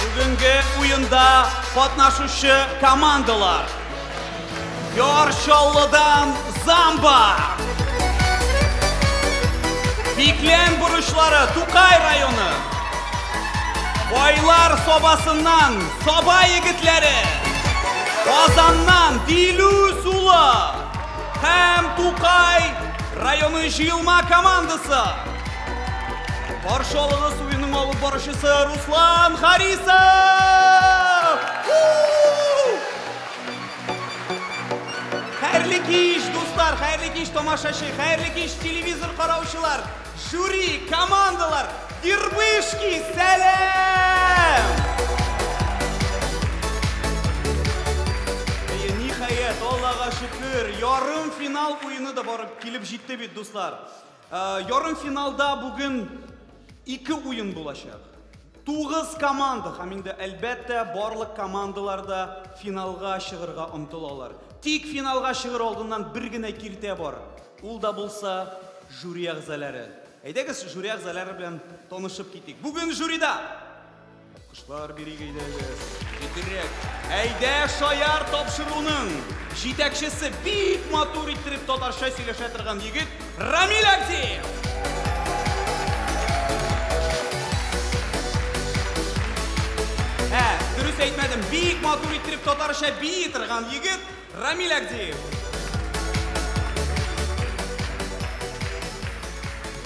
Бүгенге уенда катнашучы командалар. Яр Чаллыдан Замба! Биклән бурычлары Тукай районы. Байлар Сабасыннан Саба егетләре. Казаннан Дилүс улы һәм Тукай районы җыелма командасы. Каршы алыгыз уенның алып баручысы Руслан Харисов! Хәерле кич, дуслар, хәерле кич, тамашачы, хәерле кич, телевизор караучылар, жюри, командалар, Дербышки, сәлам! Әйе, ниһаять, Аллага шөкер, ярым финал уены да барып килеп җитте бит, дуслар. Ярым финалда бүген ике уен булачак. 9 команда һәм инде әлбәттә барлык командалар да финалга чыгырга омтылалар. Тик финалга чыгыр алдыннан бер генә киртә бар. Ул да булса жюри әгъзалары. Әйдәгез, жюри әгъзалары белән танышып китик. Бүген жюрида Алкышлар бирик әйдәгез. Җитдирәк. Әйдә шаяр тапшыруның җитәкчесе бик матур иттереп татарча сөйләшә торган егет Рамил Әгдиев. Ә, дөрес әйтмәдем, бик матур иттереп татарча бии торган егет Рамил Әгдиев.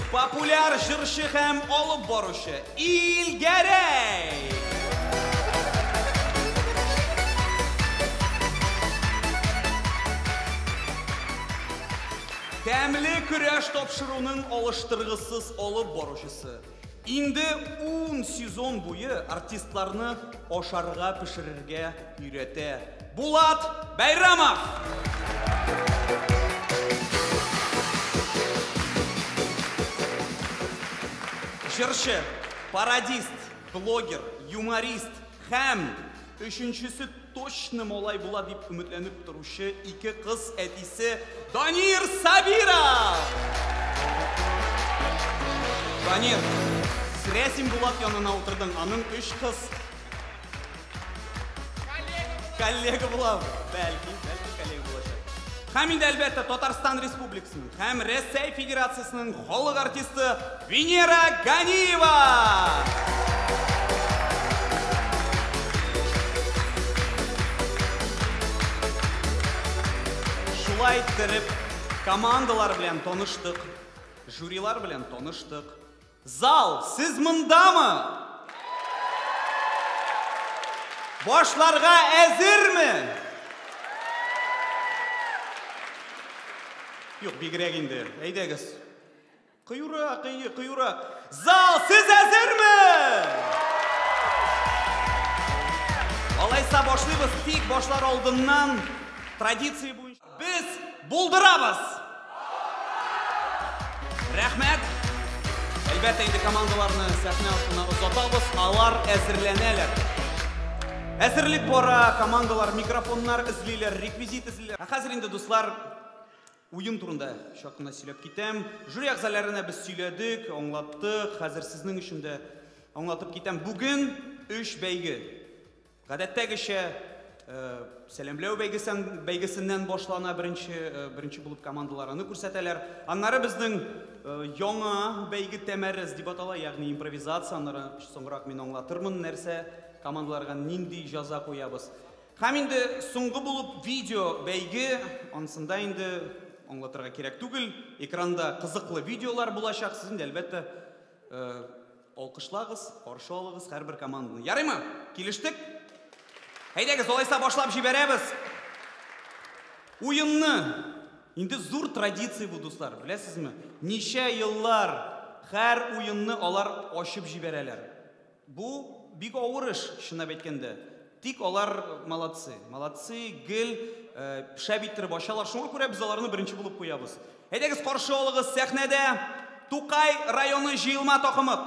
Популяр җырчы һәм алып баручы Илгәрәй. Тәмле көрәш тапшыруның алыштыргысыз алып баручысы. Инде 10 сезон буе артистларны ашарга пешерергә өйрәтә. Булат Бәйрамов! Җырчы, пародист, блогер, юморист һәм өченчесе точно малай була дип өметләнеп торучы ике кыз әтисе Данир Сабиров! Данир, зря син Булат янына утырдың, аның өч кыз коллега була. Бәлки, бәлки коллега булачак. Һәм инде әлбәттә Татарстан Республикасының һәм Рәсәй Федерациясенең халык артисты Венера Ганиева! Шулай иттереп, командалар белән таныштык, жюрилар белән таныштык. Зал, сез мондамы? Башларга әзерме? Юк, бигрәк инде. Әйдәгез. Кыюрак, әйе, кыюрак. Зал, сез әзерме? Алайса башлыйбыз. Тик башлар алдыннан традиция буенча без булдырабыз. Рәхмәт. Әлбәттә инде командаларны сәхнә артына озатабыз. Алар әзерләнәләр. Әзерлек бара, командалар микрофоннар эзлиләр, реквизит эзлиләр. Ә хәзер инде, дуслар, уен турында чак кына сөйләп китәм. Жюри әгъзаларына без сөйләдек, аңлаттык. Хәзер сезнең өчен дә аңлатып китәм. Бүген өч бәйге. Гадәттәгечә, сәламләү бәйгесеннән башлана беренче, беренче булып командалар аны күрсәтәләр. Аннары безнең яңа бәйге Тәмәрез дип атала, ягъни импровизация. Аннары соңрак мин аңлатырмын нәрсә, командаларга нинди җәза куябыз. Һәм инде соңгы булып видео бәйге, ансында инде аңлатырга кирәк түгел. Экранда кызыклы видеолар булачак. Сез инде әлбәттә алкышлагыз, каршы алыгыз һәрбер команданы. Ярыймы? Килештек? Әйдәгез, алайса башлап җибәрәбез. Уенны. Инде зур традиция бу, дуслар, беләсезме? Ничә еллар һәр уенны алар ачып җибәрәләр. Бу бик авыр эш, чынлап әйткәндә. Тик алар молодцы. Молодцы, гел шәп иттереп ачалар. Шуңа күрә без аларны беренче булып куябыз. Әйдәгез, каршы алыгыз сәхнәдә Тукай районы җыелма такымы.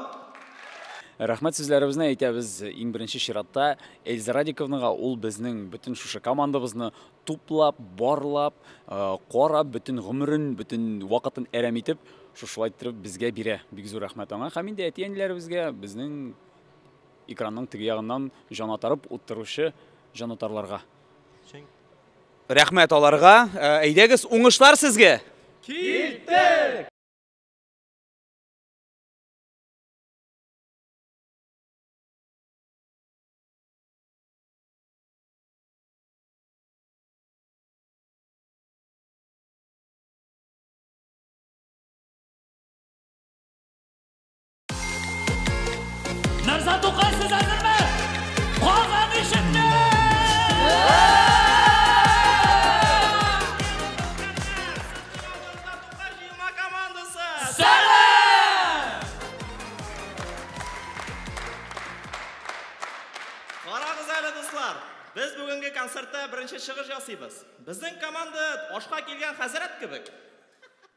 Рәхмәт сүзләребезне әйтәбез иң беренче чиратта Эльза Радиковнага. Ул безнең бөтен шушы командабызны туплап, барлап, карап, бөтен гомерен, бөтен вакытын әрәм итеп, шушылай иттереп безгә бирә. Бик зур рәхмәт аңа. Һәм инде әти-әниләребезгә, безнең экранның теге ягыннан җанатарып утыручы җанатарларга. Рәхмәт аларга. Әйдәгез, уңышлар сезгә! Киттек! Мирза Тукай, сез әзерме? Казан ишетте! Тукай җыелма командасы! Сәлам! Карагыз әле, дуслар! Без бүгенге концертта беренче чыгыш ясыйбыз. Безнең команда ашка килгән хәзрәт кебек.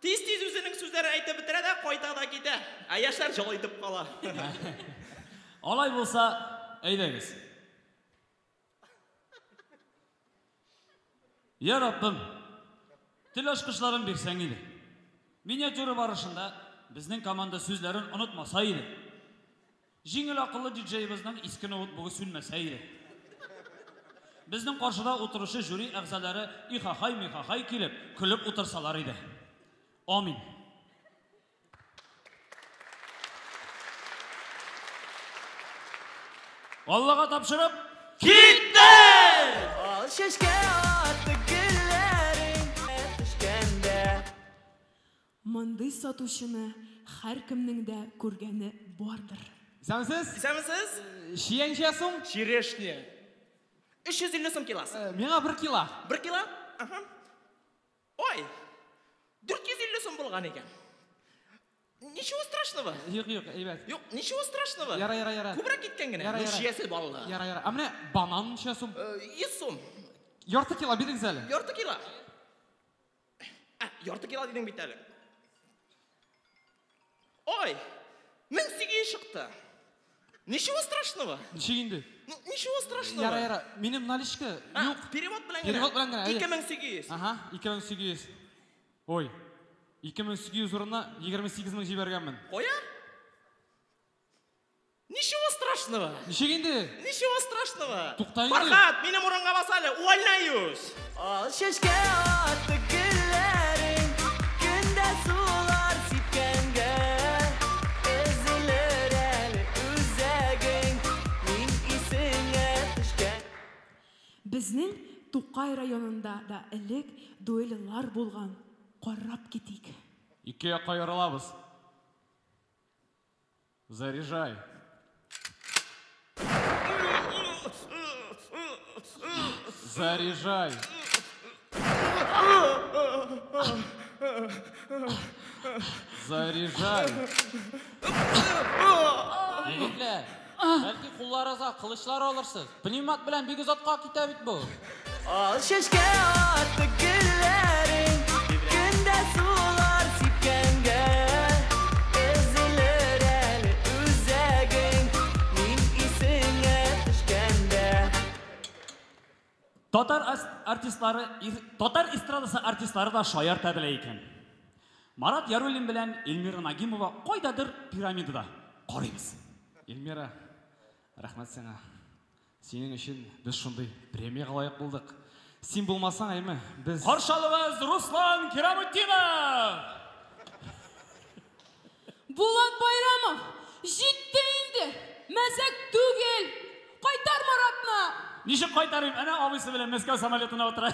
Тиз-тиз үзенең сүзләрен әйтеп бетерә дә кайта да китә. Ә яшьләр җал итеп кала. Алай булса, әйдәгез. Я Раббым, тел ачкычларын бирсәң иде. Миниатюра барышында безнең команда сүзләрен онытмаса иде. Җиңел акыллы диджеебызның иске ноутбугы сүнмәсә иде. Безнең каршыда утыручы жюри әгъзалары ихахай-михахай килеп, көлеп утырсалар иде. Амин. Аллага тапшырып, Киттек! Ал чәчкә атты гөлләрең төшкәндә. Мондый сатучыны һәркемнең дә күргәне бардыр. Исәнмесез? Исәнмесез? Чия ничә сум? Черешня. 350 сум килосы. Миңа 1 кило. 1 кило? Ага. Ой, 450 сум булган икән. Ничего страшного. Юк, юк, әйбәт. Юк, ничего страшного. Яра, яра, яра. Күбрәк киткән генә. Яра, Ну, яра. чиясе баллы. Яра, яра. Ә менә банан ничә сум? 100 сум. Ярты кило бирегез әле. Ярты кило. Ә, ярты кило дидең бит әле. Ой, 1800 чыкты. Ничего страшного. Ничек инде? Ну, ничего страшного. Яра, яра. Минем наличка А, юк. Перевод белән генә. Перевод белән генә, әйе. 2800. Ага, 2800. Ой, 2800 урынына 28 мең җибәргәнмен. Кая? Ничего страшного. Ничек инде? Ничего страшного. Тукта инде. Фархат, минем урынга бас әле, увольняюсь. Ал чәчкә атты гөлләрең, көндә сулар сипкәнгә. Өзелер әле үзәгең, мин исеңә төшкән. Безнең Тукай районында да элек дуэльлар булган. Карап китик. Ике якка ярылабыз. Заряжай. Заряжай. Заряжай. Егетләр, бәлки кулларыгызга кылычлар алырсыз. Пневмат белән бик озакка китә бит бу. Ал чәчкә атты гөлләрең, көндә сулар сипкәнгә. Өзелер әле үзәгең, мин исеңә төшкәндә. Татар артистлары, татар эстрадасы артистлары да шаярта белә икән. Марат Яруллин белән Эльмира Нагимова кайдадыр пирамидада. Карыйбыз. Эльмира, рәхмәт сиңа. Синең өчен без шундый премиягә лаек булдык. Син булмасаң, әйме, без Каршы алыгыз Руслан Кирамутдинов! Булат Байрамов, җитте инде. Мәзәк түгел. Кайтар Маратны. Ничек кайтарыйм? Әнә абыйсы белән Мәскәү самолетына утыра.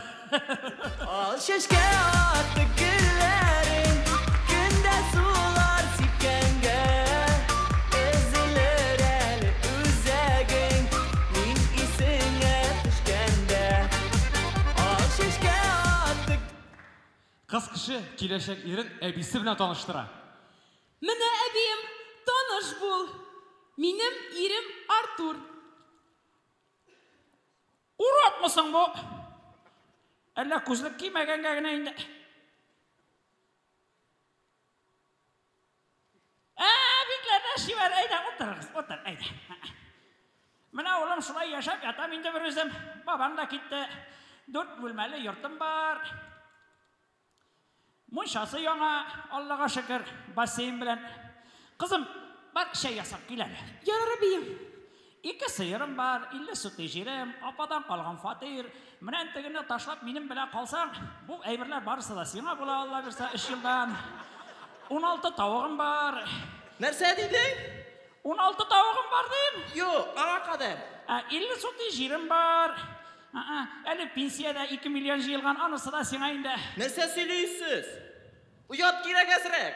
Ал чәчкә атты гөлләрең, көндә сулар сипкәнгә. Өзелер әле үзәгең, мин исеңә төшкәндә. Ал чәчкә атты Кыз кеше киләчәк ирен әбисе белән таныштыра. Менә әбием, таныш бул. Минем ирем Артур. Уратмысың бу? Әллә күзлек кимәгәнгә генә инде. Ә, бикләрдә шибәр, әйдә, утырыгыз, утыр, әйдә. Менә улым шулай яшәп ятам инде бер үзем. Бабам да китте. 4 бүлмәле йортым бар. Мунчасы яңа, Аллага шөкер, бассейн белән. Кызым, бар чәй ясап кил әле. Ярар, әбием. Ике сыерым бар, 50 сутый җирем, ападан калган фатир. Менә тегене ташлап минем белән калсаң, бу әйберләр барысы да сиңа була, Алла бирсә, 3 елдан. 16 тавыгым бар. Нәрсә дидең? 16 тавыгым бар дим. Юк, аңа кадәр. 50 сутый җирем бар. Әле пенсиядә 2 миллион җыелган, анысы да сиңа инде. Нәрсә сөйлисез? Оят кирәк әзрәк.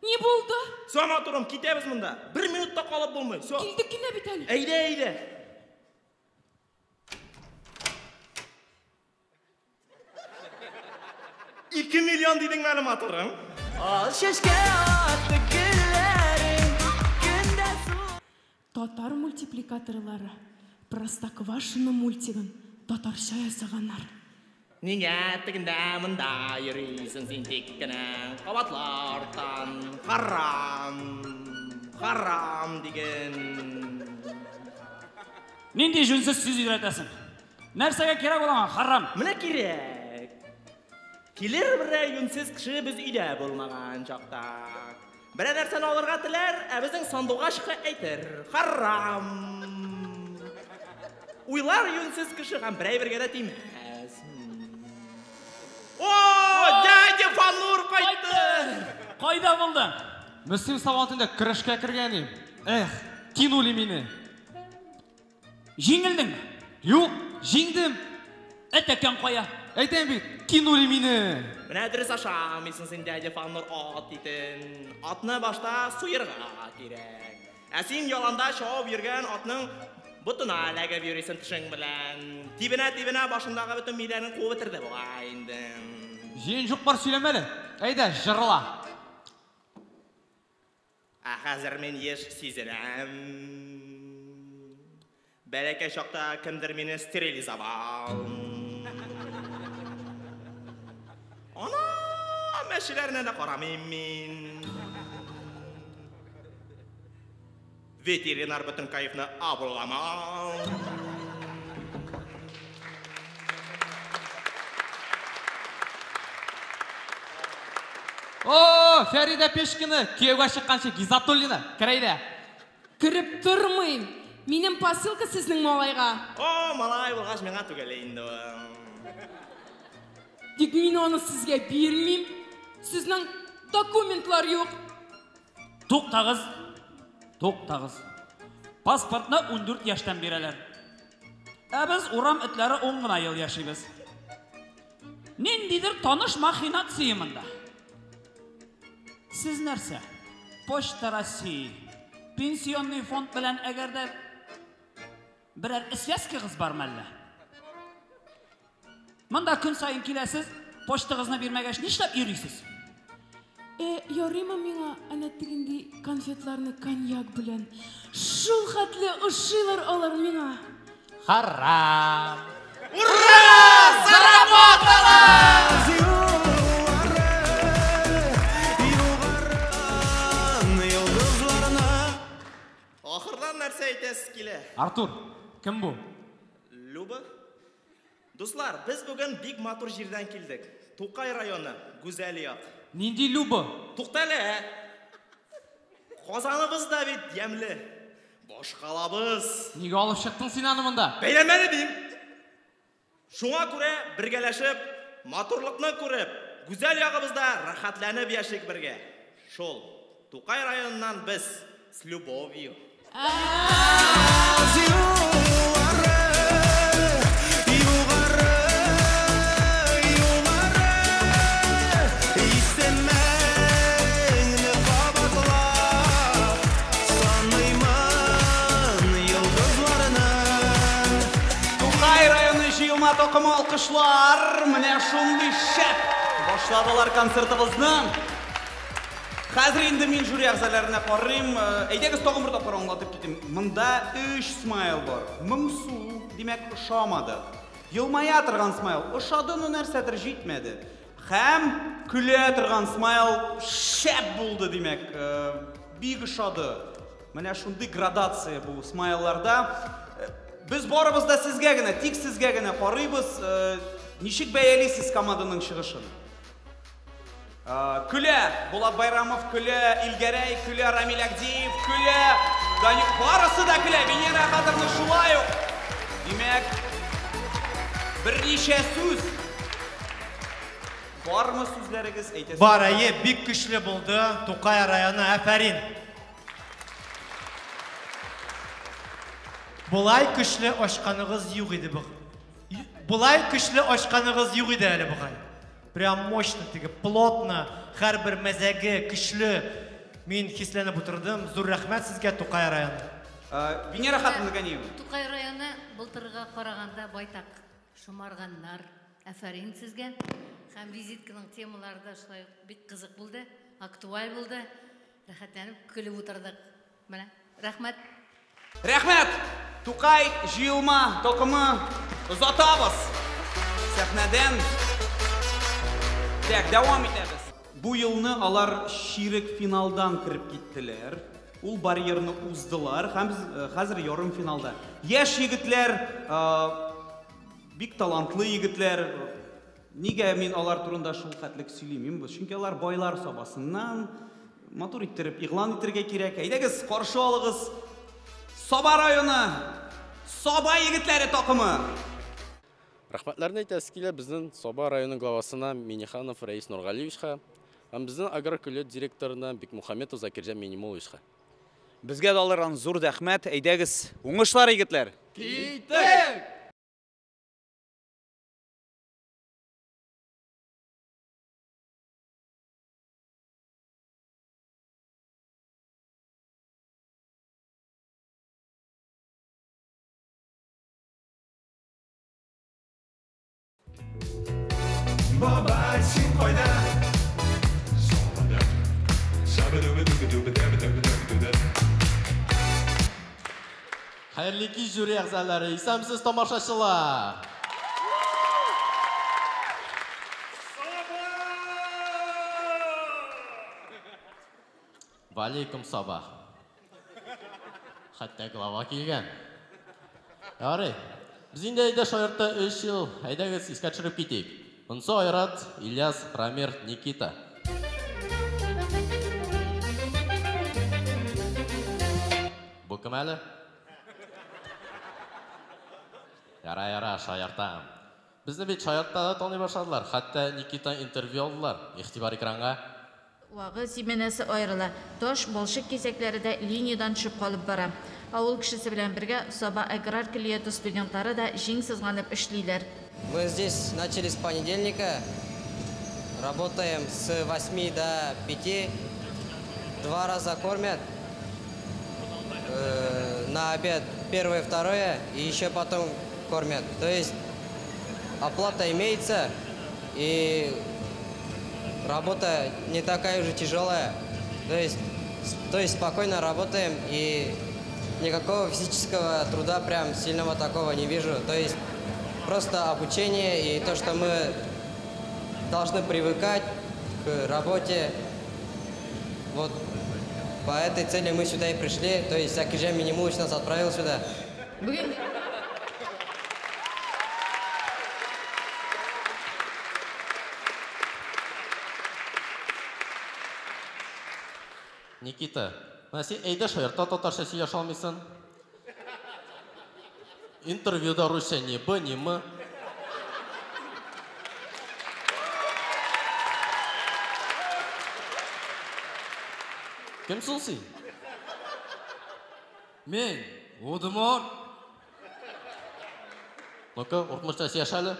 Ни булды? Всё, матурым, китәбез монда. Бер минут та калып булмый. Всё. Килдек кенә бит әле. Әйдә, әйдә. 2 миллион дидең әле, матурым. Ал чәчкә атты гөлләрең, көндә су. Татар мультипликаторлары Простоквашино мультигын татарча ясаганнар. Нигә тегендә монда йөрисең син тик кенә? Кабатла арттан. Харам, харам диген. Нинди җүнсез сүз өйрәтәсең? Нәрсәгә кирәк ул аңа харам? Менә кирәк. Килер берәр юньсез кеше без өйдә булмаган чакта. Берәр нәрсәне алырга теләр, ә безнең сандугачка әйтер. Харам. Уйлар юньсез кеше һәм берәй бергә дә тимәс. О, дядя Фанур кайтты! Кайда булдың? Мөслим Сабантуенда көрәшкә кергән идем. Эх, кинули мине. Җиңелдеңме? Юк, җиңдем. Әтәкәң кая? Әйтәм бит, кинули мине. Менә дөрес ашамыйсың син, дядя Фанур, ат итен. Атны башта суерга кирәк. Ә син яланда чабып йөргән атның ботына эләгеп йөрисең тешең белән. Тибенә-тибенә башындагы бөтен миләрен куып бетерде бугай инде. Җыен юк бар сөйләмә әле. Әйдә, җырла. Ә хәзер мин еш сизенәм. Бәләкәй чакта кемдер мине стерилизовал. Ана, мәчеләренә дә карамыйм мин. Ветеринар бөтен кайфны абылама. О, Фәрида Пешкина, кияүгә чыкканчы Гизатуллина, кер әйдә. Кереп тормыйм. Минем посылка сезнең малайга. О, малай булгач миңа түгел инде. Тик мин аны сезгә бирмим. Сезнең документлар юк. Туктагыз. Туктагыз. Паспортны 14 яшьтән бирәләр. Ә без урам этләре 10 гына ел яшибез. Ниндидер таныш махинация монда. Сез нәрсә? Почта России, пенсионный фонд белән әгәр дә берәр связкагыз бармы әллә? Монда көн саен киләсез, почтагызны бирмәгәч нишләп йөрисез? Ярыймы миңа әнә тегенди конфетларны коньяк белән? Шул хәтле ошыйлар алар миңа. Харам! Ура! Заработала! Ахырдан нәрсә әйтәсез килә? Артур, кем бу? Люба. Дуслар, без бүген бик матур җирдән килдек. Тукай районы, гүзәл як. Нинди Люба? Тукта әле, ә? Казаныбыз да бит ямьле. Башкалабыз. Нигә алып чыктың син аны монда? Бәйләмәне дим. Шуңа күрә бергәләшеп, матурлыкны күреп, гүзәл ягыбызда рәхәтләнеп яшик бергә. Шул, Тукай районыннан без с любовью. Тукай районы җыелма такымы алкышлар. Менә шундый шәп башладылар концертыбызны. Хәзер инде мин жюри әгъзаларына карыйм. Әйдәгез тагын бер тапкыр аңлатып китим. Монда 3 смайл бар. Моңсу, димәк, ошамады. Елмая торган смайл ошады, но нәрсәдер җитмәде. Һәм көлә торган смайл шәп булды, димәк, бик ошады. Менә шундый градация бу смайлларда. Без барыбыз да сезгә генә, тик сезгә генә карыйбыз. Ничек бәялисез команданың чыгышын? Көлә Булат Байрамов, көлә Илгәрәй, көлә Рамил Агдиев, көлә Дани, барысы да көлә, Венера Әхәтовна шулай ук. Димәк, берничә сүз. Бармы сүзләрегез, әйтәсез? Бар, әйе, бик көчле булды. Тукай районы, афәрин. Болай көчле ачканыгыз юк иде бу. Болай көчле ачканыгыз юк иде әле бугай. Прям мощно теге, плотно, һәрбер мәзәге көчле. Мин хисләнеп утырдым. Зур рәхмәт сезгә, Тукай районы. Венера хатыны Ганиева. Тукай районы былтырга караганда байтак шомарганнар. Афәрин сезгә. Һәм визитканың темалары да шулай бик кызык булды, актуаль булды. Рәхәтләнеп көлеп утырдык. Менә, рәхмәт. Рәхмәт! Тукай җыелма такымы озатабыз. Сәхнәдән. Так, дәвам итәбез. Бу елны алар чирек финалдан кереп киттеләр. Ул барьерны уздылар һәм хәзер ярым финалда. Яшь егетләр, бик талантлы егетләр. Нигә мин алар турында шул хәтлек сөйлимим? Чөнки алар байлар Сабасыннан. Матур иттереп игълан итәргә кирәк. Әйдәгез, каршы алыгыз. Саба районы, Саба егетләре такымы. Рәхмәтләрне әйтәсе килә безнең Саба районы главасына Миниханов Рәис Нургалиевичка һәм безнең аграр көллият директорына Бикмухаметов Закирҗан Минимуловичка. Безгә дә алардан зур рәхмәт. Әйдәгез, уңышлар егетләр. Киттек! Бабай, син кайда? Хәерле кич, жюри әгъзалары, исәнмесез, тамашачылар. Валейкум сабах. Хәтта глава килгән. Ярый. Без инде әйдә шаяртта 3 ел. Әйдәгез, искә төшереп китик. Монсы Айрат, Ильяс, Рамир, Никита. Бу кем әле? Яра, яра, шаяртам. Безне бит шаяртта да таный башладылар. Хәтта Никита интервью алдылар. Игътибар экранга. Вагы симәнәсе аерыла. Таш, балчык кисәкләре дә линиядән төшеп калып бара. Авыл кешесе белән бергә Саба аграр көллияте студентлары да җиң сызганып эшлиләр. Мы здесь начали с понедельника, работаем с 8 до 5, 2 раза кормят, на обед первое, второе и еще потом кормят. То есть оплата имеется и работа не такая уже тяжелая. То есть спокойно работаем и никакого физического труда прям сильного такого не вижу. То есть просто обучение и то, что мы должны привыкать к работе. Вот по этой цели мы сюда и пришли. То есть Закирҗан Минимулович нас отправил сюда. Никита, менә син әйдә шаярта татарча сөйләшә алмыйсың. Интервьюда русча ни б, ни м. Кем соң син? Мин, Удмур. Ну-ка, удмуртча сөйләш әле.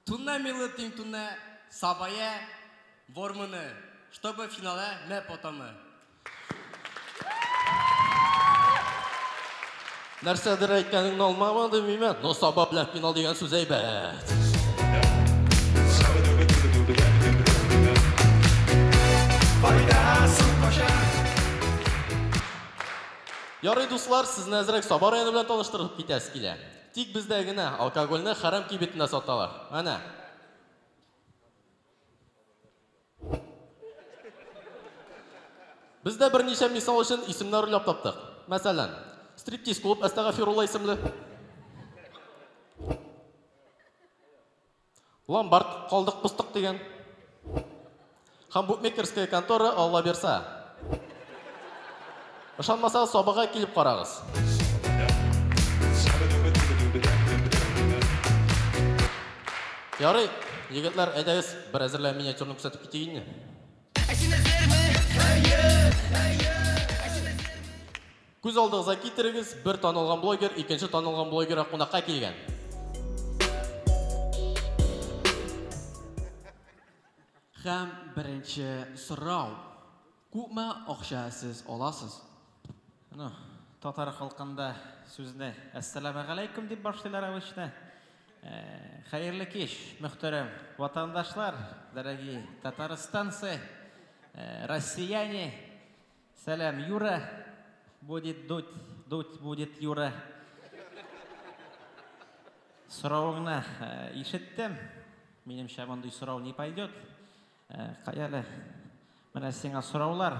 Тунна милы тим тунна, сабая вормыны, чтобы финала мә потомы. Нәрсәдер әйткәнеңне алмамадым мин, но Саба белән финал дигән сүз әйбәт. Ярый, дуслар, сезне әзрәк Саба районы белән таныштырып китәсе килә. Тик бездә генә алкогольне хәрам кибетендә саталар. Әнә. Бездә берничә мисал өчен исемнәр уйлап таптык. Мәсәлән, стриптиз клуб Әстәгъфирулла исемле. Ломбард калдык пустык дигән. Һәм букмекерская контора Алла бирса. Ышанмасагыз, Сабага килеп карагыз. Ярый, егетләр, әйдәгез, бер әзерләгән миниатюрны күрсәтеп китик инде. Күз алдыгызга китерегез, бер танылган блогер икенче танылган блогерга кунакка килгән. Һәм беренче сорау. Күпме акча сез аласыз? Ну, татар халкында сүзне әссәламегаләйкүм дип башлыйлар обычно. Хәерле кич, мөхтәрәм ватандашлар, дорогие татарстанцы, россияне. Сәлам, Юра. Будет дуть, дуть будет Юра. Соравыңны ишеттем. Минемчә, мондый сорау не пойдет. Кая әле? Менә сиңа сораулар.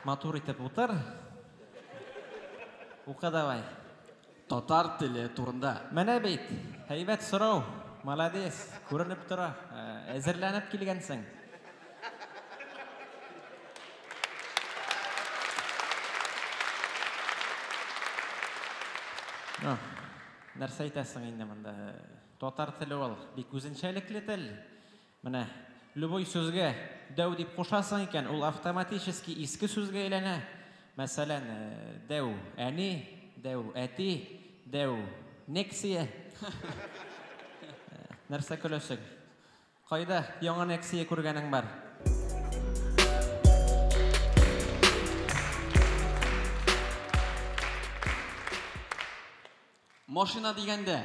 Матур итеп утыр. Укы давай. Татар теле турында. Менә бит, һәйбәт сорау. Молодец, күренеп тора. Әзерләнеп килгәнсең. Ну, нәрсә әйтәсең инде монда? Татар теле ул бик үзенчәлекле тел. Менә любой сүзгә дәү дип кушасың икән, ул автоматически иске сүзгә әйләнә. Мәсәлән, дәү әни, дәү әти, дәү Нексия. Нәрсә көләсең? Кайда яңа Нексия күргәнең бар? Машина дигәндә,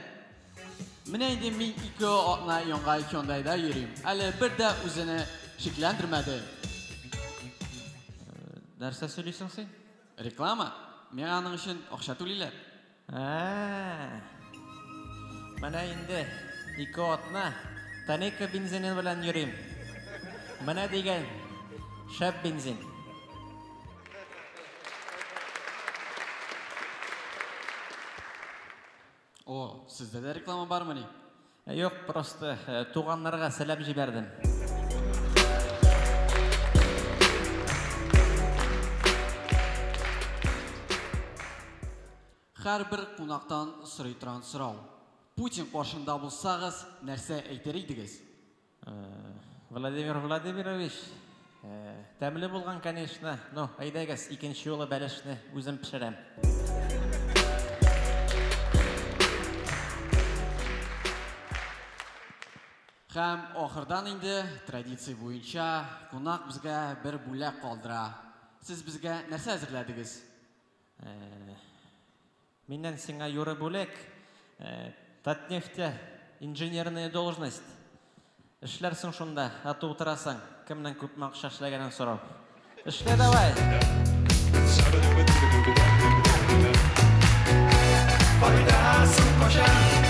менә инде мин 2 атна яңа Hyundai'да йөрим. Әле бер дә үзене шикләндермәде. Нәрсә сөйлисең син? Реклама. Миңа аның өчен акча түлиләр. Менә инде 2 атна Танека бензины белән йөрим. Менә дигән шәп бензин. О, сездә дә реклама бармыни? Юк, просто туганнарга сәлам җибәрдем. Һәрбер кунактан сорый торган сорау. Путин каршында булсагыз, нәрсә әйтер идегез? Владимир Владимирович, тәмле булган, конечно. Ну, әйдәгез, икенче юлы бәлешне үзем пешерәм. Һәм ахырдан инде традиция буенча кунак безгә бер бүләк калдыра. Сез безгә нәрсә әзерләдегез? Миннән сиңа Юра бүләк. Татнефтьтә инженерная должность. Эшләрсең шунда, ату утырасың. Кемнең күпме акча эшләгәнен сорап. Эшлә давай. Кайдасың, кайчан?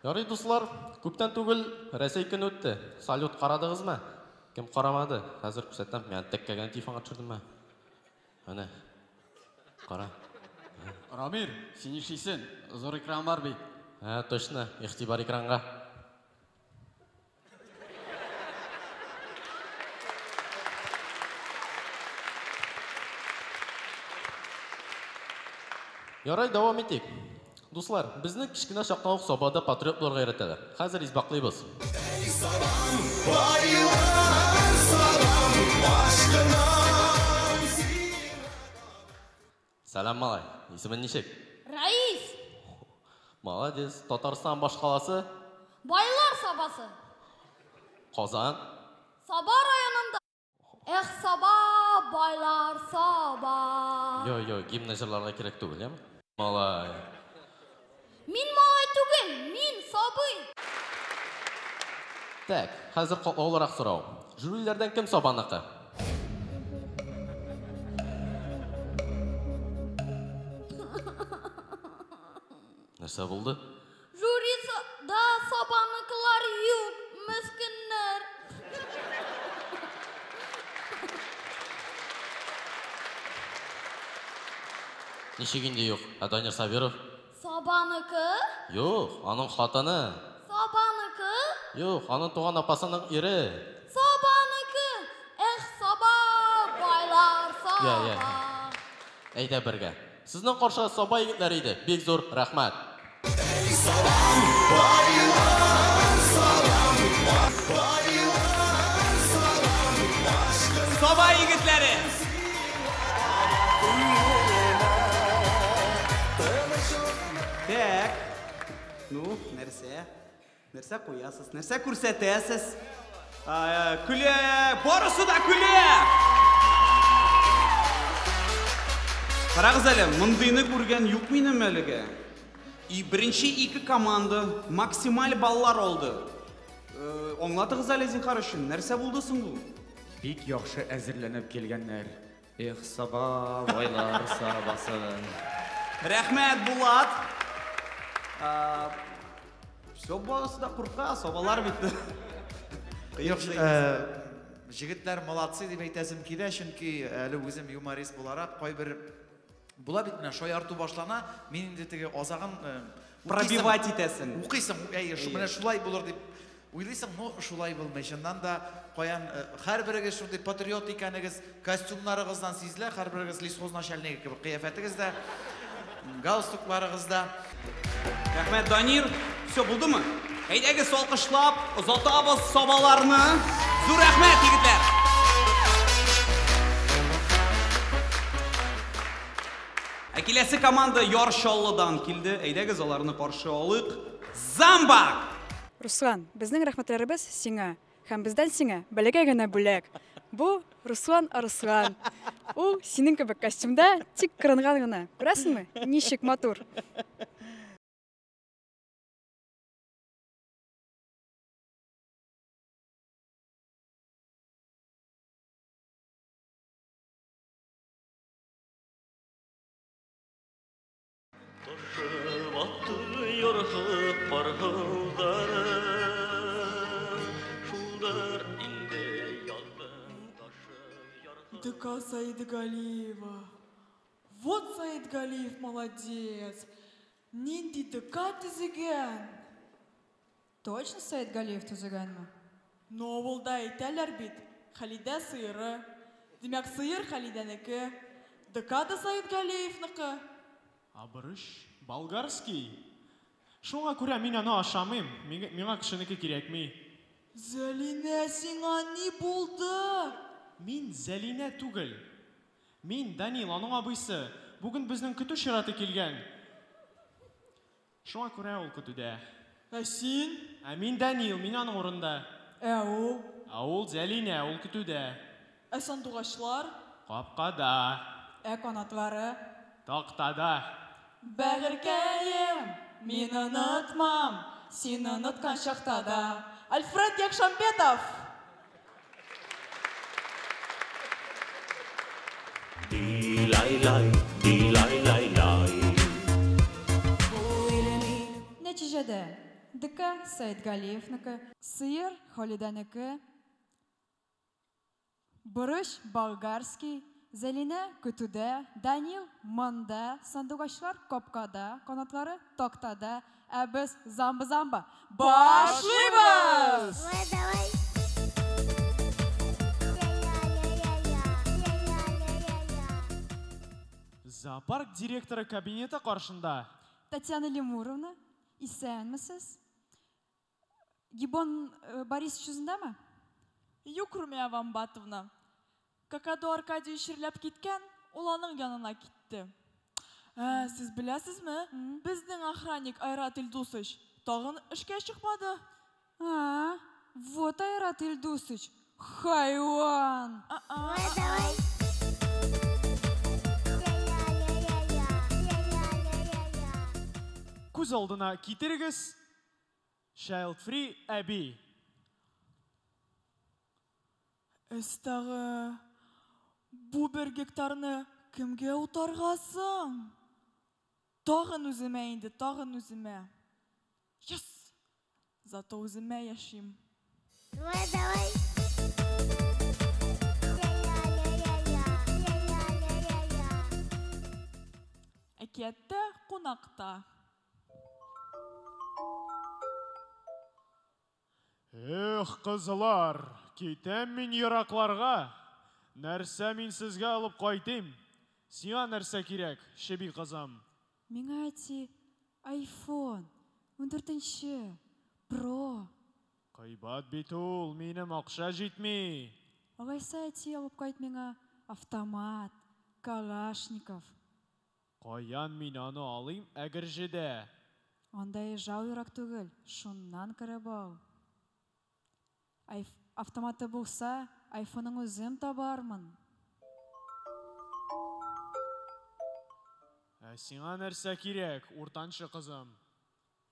Ярый, дуслар, күптән түгел Рәсәй көне үтте. Салют карадыгызмы? Кем карамады? Хәзер күрсәтәм. Мин теккә генә телефонга төшердемме? Әнә. Кара. Рамир, син нишлисең? Зур экран бар бит. Ә, точно, игътибар экранга. Ярай, дәвам итик. Дуслар, безне кечкенә чактан ук Сабада патриот булырга өйрәтәләр. Хәзер исбатлыйбыз. Эй, Сабам, байлар, Сабам, ашкынам сиңа. Сәлам, малай. Исемен ничек? Раис. Молодец. Татарстан башкаласы? Байлар Сабасы. Казан. Саба районында. Эх, Саба, байлар, Саба. Йо, йо, гимн җырларга кирәк түгел, яме? Малай. Мин малай түгел, мин сабый. Так, хәзер катлаулырак сорау. Жюриләрдән кем Сабаныкы? Нәрсә булды? Жюрида Сабаныкылар юк, мескеннәр. Ничек инде юк? Ә Данир Сабиров? Сабаныкы? Юк, аның хатыны. Сабаныкы? Юк, аның туган апасының ире. Сабаныкы! Эх, Саба, байлар, Саба. Я, я. Әйдә бергә. Сезнең каршы Саба егетләре иде. Бик зур рәхмәт. Сабам, байлар, сабам, байлар, сабам. Саба егетләре! Так. Ну, нәрсә? Нәрсә куясыз? Нәрсә күрсәтәсез? Көлә! Барысы да көлә! Карагыз әле, мондыйны күргән юк минем әлегә. И беренче ике команда максималь баллар алды. Аңлатыгыз әле, зинһар өчен, нәрсә булды соң бу? Бик яхшы әзерләнеп килгәннәр. Эх, Саба, байлар сабасы. Рәхмәт, Булат. Все, барысы да курка, сабалар бит. Юк, җегетләр молодцы дип әйтәсем килә, чөнки әле үзем юморист буларак кайбер була бит, менә шаярту башлана, мин инде теге азагын пробивать итәсең. Укыйсың, әйе, менә шулай булыр дип уйлыйсың, но шулай булмый. Чыннан да каян һәрберегез шундый патриот икәнегез, костюмнарыгыздан сизелә, һәрберегез лесхоз начальнигы кебек кыяфәтегез дә, галстукларыгыз да. Рәхмәт, Данир. Все, булдымы? Әйдәгез, алкышлап озатабыз сабаларны. Зур рәхмәт, егетләр. Ә киләсе команда Яр Чаллыдан килде. Әйдәгез, аларны каршы алыйк. Замбак! Руслан, безнең рәхмәтләребез сиңа һәм бездән сиңа бәләкәй генә бүләк. Бу Руслан Арыслан. Ул синең кебек костюмда, тик кырынган гына. Күрәсеңме? Ничек матур. Ташып атты ярхы каргылдары, шулдыр инде язның ташы ярхы. ДК Саидгалиева. Вот Саидгалиев молодец. Нинди ДК төзегән. Точно Саидгалиев төзегәнме? Но авылда әйтәләр бит, Халидә сыеры. Димәк, сыер Халидәнеке. ДК да Саидгалиевныкы. А борыч болгарский. Шуңа күрә мин аны ашамыйм. Миңа кешенеке кирәкми. Зәлинә, сиңа ни булды? Мин Зәлинә түгел. Мин Данил, аның абыйсы. Бүген безнең көтү чираты килгән. Шуңа күрә ул көтүдә. Ә син? Ә мин Данил, мин аның урында. Ә ул? Ә ул Зәлинә, ул көтүдә. Ә сандугачлар? Капкада. Ә канатлары? Тактада. Бәгырькәем, мин онытмам, син оныткан чакта да. Альфред Якшамбетов! Дилай-лай, дилай-лай-лай. Нәтиҗәдә ДК Саидгалиевныкы, сыер Халидәнеке, борыч болгарский, Зәлинә көтүдә, Данил монда, сандугачлар капкада, канатлары тактада, ә без замба-замба башлыйбыз! Зоопарк директоры кабинеты каршында. Татьяна Лемуровна, исәнмесез? Гибон Борисович үзендәме? Юк, Румия Вамбатовна. Какаду Аркадий чирләп киткән, ул аның янына китте. Сез беләсезме? Безнең охранник Айрат Илдусыч тагын эшкә чыкмады. А, вот Айрат Илдусыч, хайван! Күз алдына китерегез, Child Free әби. Эстагы, бу бер гектарны кемгә утаргасың? Тагын үземә инде, тагын үземә. Yes! Зато үземә яшим. Давай, давай. Әкияттә кунакта. Эх, кызлар, китәм мин еракларга. Нәрсә мин сезгә алып кайтыйм? Сиңа нәрсә кирәк, чеби кызым? Миңа әти iPhone 14 Pro. Кыйбат бит ул, минем акча җитми. Алайса әти алып кайт миңа автомат, Калашников. Каян мин аны алыйм Әгерҗедә? Анда ижау ерак түгел, шуннан кереп ал. Автоматы булса, айфонын үзем табармын. Ә сиңа нәрсә кирәк, уртанчы кызым?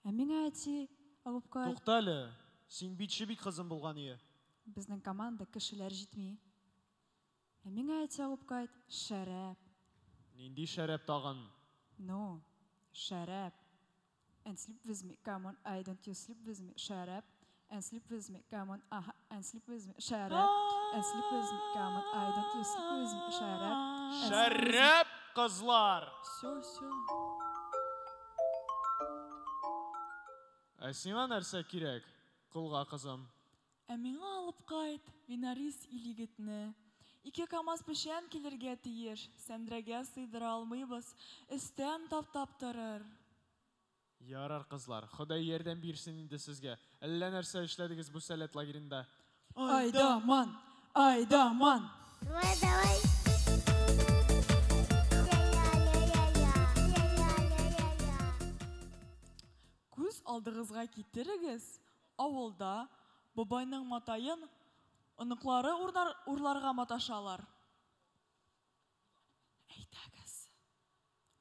Ә миңа әти алып кайт. Туктале, син бит чеби кызым булган ие. Безнең команда кешеләр җитми. Ә миңа әти алып кайт шәраб. Нинди шәраб тагын? Ну, шәраб. And sleep with me, come on, I don't you sleep with me, шәраб. And sleep with me, come on, aha, and sleep with me, шәраб. And sleep with me, come on, I don't you sleep with me, шәраб. Шәраб, кызлар! Все, все. Ә сиңа нәрсә кирәк, колга кызым? Ә миңа алып кайт Винарис ил-егетне. 2 КамАЗ печән килергә тиеш, сәндрәгә сыйдыра алмыйбыз, өстән таптап торыр. Ярар, кызлар, Ходай ярдәм бирсен инде сезгә. Әллә нәрсә эшләдегез бу Сәләт лагеренда? Айдаман, айдаман. Давай, давай. Күз алдыгызга китерегез, авылда бабайның матаен оныклары урларга маташалар. Әйдәгез,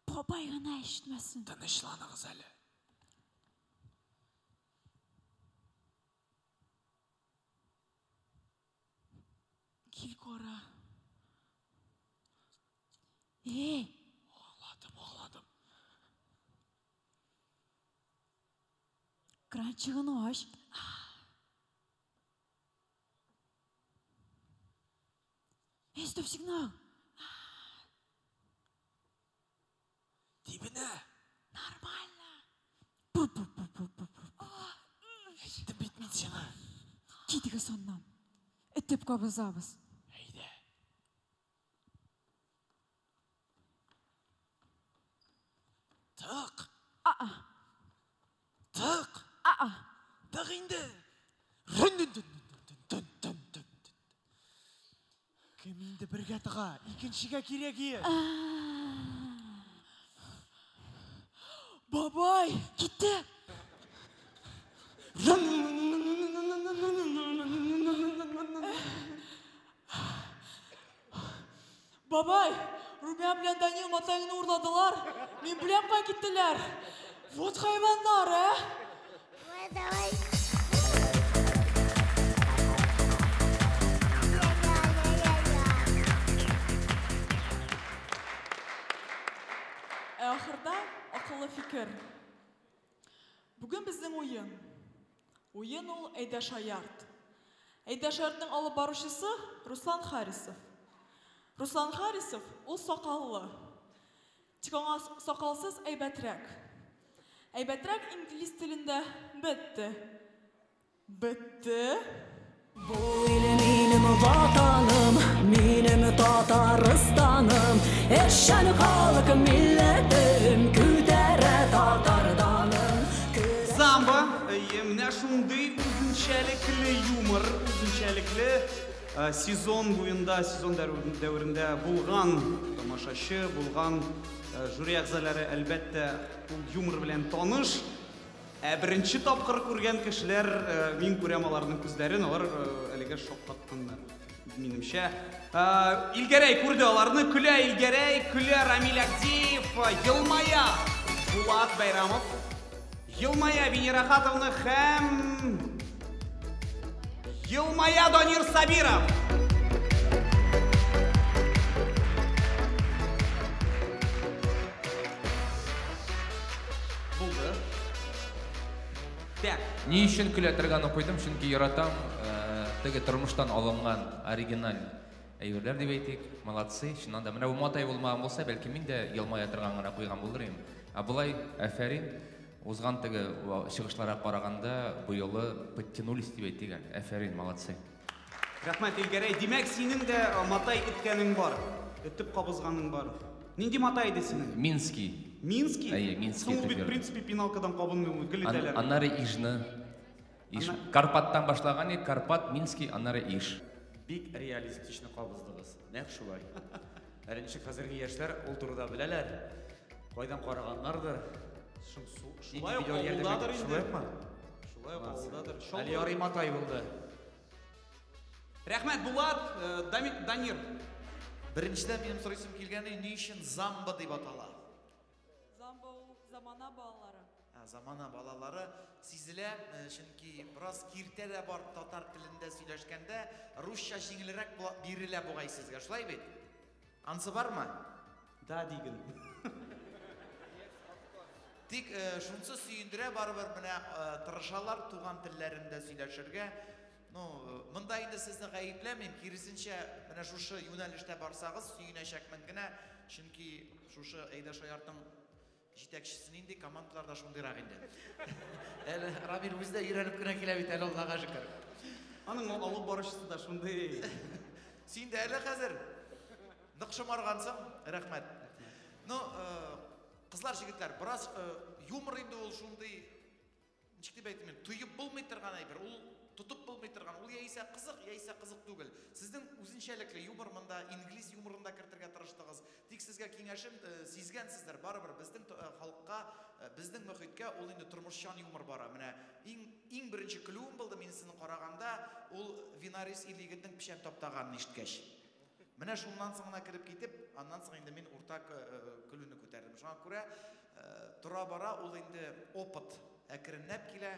бабай гына ишетмәсен. Тынычланыгыз әле. Кил кара. Эй! Аңладым, аңладым. Кранчыгын ач. Эй, стоп, сигнал. Тибенә. Нормально. Әйттем бит мин сиңа. Китегез аннан. Этеп кабызабыз. Әйдә. Тык. А-а. Тык. А-а. Тык инде. Кем инде бергә тыга? Икенчегә кирәк ие. Бабай! Китте! Бабай! Румия белән Данил матаеңны урладылар. Мин беләм кая киттеләр. Вот хайваннар, ә? Давай, давай. Ә ахырда акыллы фикер. Бүген безнең уен. Уен ул Әйдә шаярт. Әйдә шаяртның алып баручысы Руслан Харисов. Руслан Харисов ул сакаллы. Тик аңа сакалсыз әйбәтрәк. Әйбәтрәк инглиз телендә бетте. Бетте. Бу ил минем ватаным, минем Татарстаным, эшчән халык милләтем, күтәрә татарданым. Самба, менә шундый үзенчәлекле юмор, үзенчәлекле сезон буенда, сезон дәверендә булган тамашачы, булган жюри әгъзалары әлбәттә ул юмор белән таныш. Ә беренче тапкыр күргән кешеләр, мин күрәм аларның күзләрен, алар әлегә шаккатканнар, минемчә. Илгәрәй күрде аларны, көлә Илгәрәй, көлә Рамиль Агдеев, елмая Булат Бәйрамов, елмая Венера Хатовна һәм елмая Данир Сабиров. Булды. Так. Ни өчен көлә торганын куйдым, чөнки яратам, теге тормыштан алынган оригиналь әйберләр дип әйтик. Молодцы. Чыннан да, менә бу матай булмаган булса, бәлки мин дә елмая торган гына куйган булыр идем. Ә болай, афәрин, узган теге чыгышларга караганда, бу юлы подтянулись дип әйтик әле. Афәрин, молодцы. Рәхмәт, Илгәрәй. Димәк, синең дә матай эткәнең бар. Этеп кабызганың бар. Нинди матай иде синең? Минский. Минский? Әйе, Минский. Соң ул бит, в принципе, пеналкадан кабынмый, ул гел итәләр. Аннары Ижны. Иж. Карпаттан башлаган идек, Карпат, Минский, аннары Иж. Бик реалистично кабыздыгыз. Нәкъ шулай. Әле ничек хәзерге яшьләр ул турыда беләләр. Кайдан караганнардыр. Шулай ук авылдадыр инде. Шулай укмы? Шулай ук авылдадыр. Әле ярый матай булды. Рәхмәт, Булат, Данир. Беренчедән минем сорыйсым килгәне, ни өчен Замба дип атала? Замба ул замана балалары. Замана балалары сизелә, чөнки бераз киртә дә бар татар телендә сөйләшкәндә, русча җиңелрәк бирелә бугай сезгә, шулай бит? Ансы бармы? Да, диген. Тик шунсы сөендерә, барыбер менә тырышалар туган телләрендә сөйләшергә. Ну, монда инде сезне гаепләмим, киресенчә, менә шушы юнәлештә барсагыз, сөенәчәкмен генә, чөнки шушы Әйдә Шаяртның җитәкчесе нинди, командалар да шундыйрак инде. Әле Рамил үзе дә өйрәнеп кенә килә бит әле, Аллага шөкер. Аның алып баручысы да шундый. Син дә әле хәзер нык шомаргансың, рәхмәт. Ну, кызлар, җегетләр, бераз юмор инде ул шундый, ничек дип әйтим, тоеп булмый торган әйбер, ул тотып булмый торган, ул яисә кызык, яисә кызык түгел. Сезнең үзенчәлекле юмор монда, инглиз юморын да кертергә тырыштыгыз. Тик сезгә киңәшем, сизгәнсездер, барыбер безнең халыкка, безнең мөхиткә ул инде тормышчан юмор бара. Менә иң беренче көлүем булды мин сезне караганда, ул Винарис ир-егетнең печән таптаганын ишеткәч. Менә шуннан соң гына кереп китеп, аннан соң инде мин уртак көлүне күтәрдем. Шуңа күрә тора-бара ул инде опыт әкренләп килә.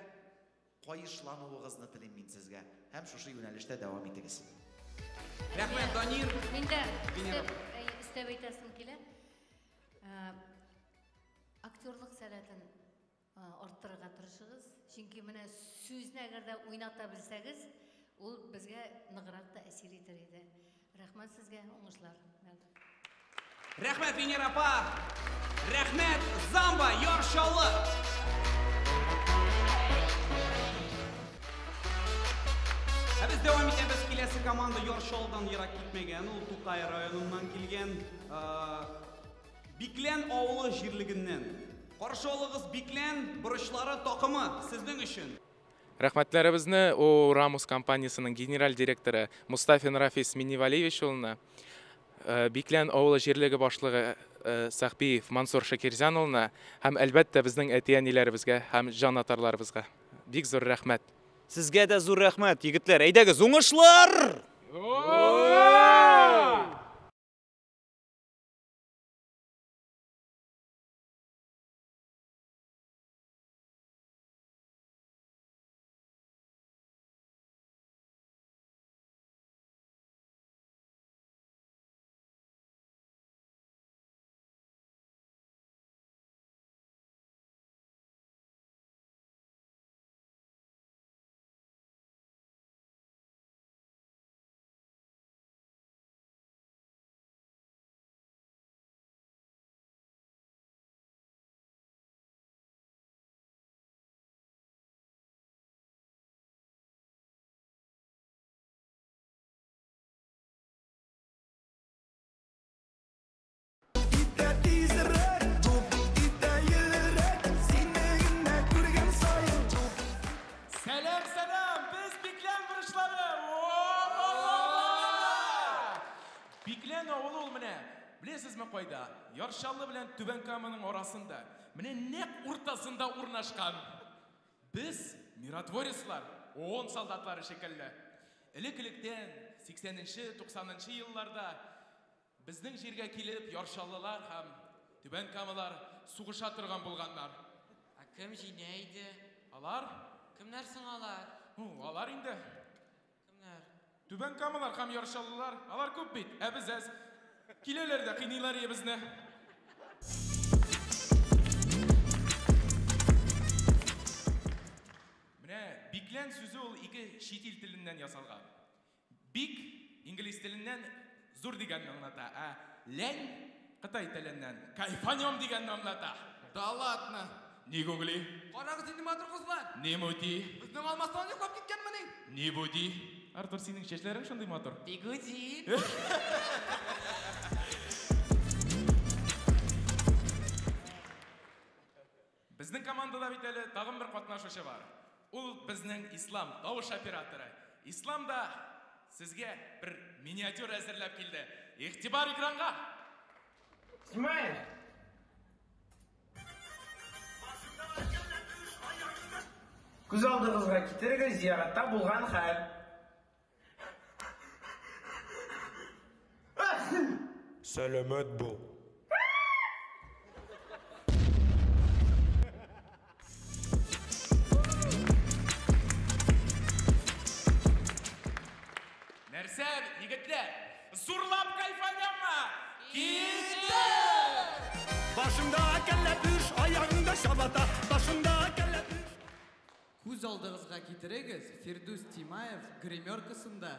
Кайышлануыгызны телим мин сезгә. Һәм шушы юнәлештә дәвам итегез. Рәхмәт, Данир. Мин дә өстәп әйтәсем килә. Актерлык сәләтен арттырырга тырышыгыз. Чөнки менә сүзне әгәр дә уйната белсәгез, ул безгә ныграк та әсир итер иде. Рәхмәт сезгә, уңышлар. Рәхмәт, Венера апа. Рәхмәт, Замба, Яр Чаллы. Ә без дәвам итәбез. Киләсе команда Яр Чаллыдан ерак китмәгән, ул Тукай районыннан килгән, Биклән авылы җирлегеннән. Каршы алыгыз Биклән борычлары такымы сезнең өчен. Рәхмәтләребезне ООО Рамус компаниясенең генераль директоры Мустафин Рафис Минневалиевич улына, Биклән авылы җирлеге башлыгы Сәхбиев Мансур Шакирзян улына һәм әлбәттә безнең әти-әниләребезгә һәм җанатарларыбызга бик зур рәхмәт. Сезгә дә зур рәхмәт, егетләр. Әйдәгез, уңышлар! Сәлам, сәлам! Без Биклән борычлары! Биклән авылы ул менә, беләсезме кайда? Яр Чаллы белән Түбән Каманың арасында, менә нәкъ уртасында урнашкан. Без миротворецлар, ООН солдатлары шикелле. Элек-электән, 80-нче, 90-нчы елларда безнең җиргә килеп Яр Чаллылар һәм Түбән Камалар сугыша торган булганнар. Ә кем җиңә иде? Алар? Кемнәр соң алар? Алар инде. Кемнәр? Түбән Камалар һәм Яр Чаллылар, алар күп бит, ә без әз. Киләләр дә кыйныйлар ие безне. Менә Биклән сүзе ул ике чит ил теленнән ясалган. Бик инглиз теленнән зур дигәнне аңлата, ә лән Кытай теленнән кайфанем дигәнне аңлата. Да ладно. Не гугли. Карагыз инде матур кызлар. Не мути. Безнең Алмастан йоклап киткәнмени? Не буди. Артур, синең чәчләрең шундый матур. Бигуди. Безнең командада бит әле тагын бер катнашучы бар. Ул безнең Ислам, тавыш операторы. Ислам да сезгә бер миниатюра әзерләп килде. Игътибар экранга! Снимаешь? Күз алдыгызга китерегез зияратта булган хәл. Сәламәт бул. Нәрсә, егетләр? Зурлап кайфанямы? Киттек! Башында кәләпүш, аягында чабата, башында кәләпүш. Күз алдыгызга китерегез, Фирдүс Тимаев гримеркасында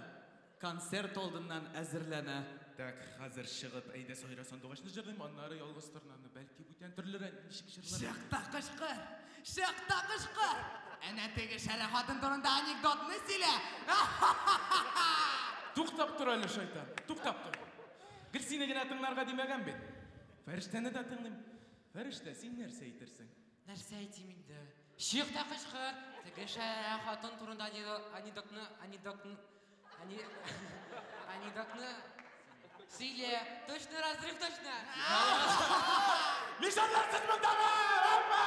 концерт алдыннан әзерләнә. Так, хәзер чыгып, әйдә сайра сандугачны җырлыйм, аннары ялгыз торнаны, бәлки бүтән төрлерәк ничек җырлар. Чык та кычкыр! Чык та кычкыр! Әнә теге шәрә хатын турында анекдотны сөйлә! Туктап тор әле, шайтан, туктап тор. Гел сине генә тыңларга димәгән бит. Фәрештәне дә тыңлыйм. Фәрештә, син нәрсә әйтерсең? Нәрсә әйтим инде? Чык та кычкыр! Теге шәрә хатын турында анекдотны, анекдотны, анекдотны сөйлә. Точно разрыв, точно! Мишәрләр, сез мондамы? Опа!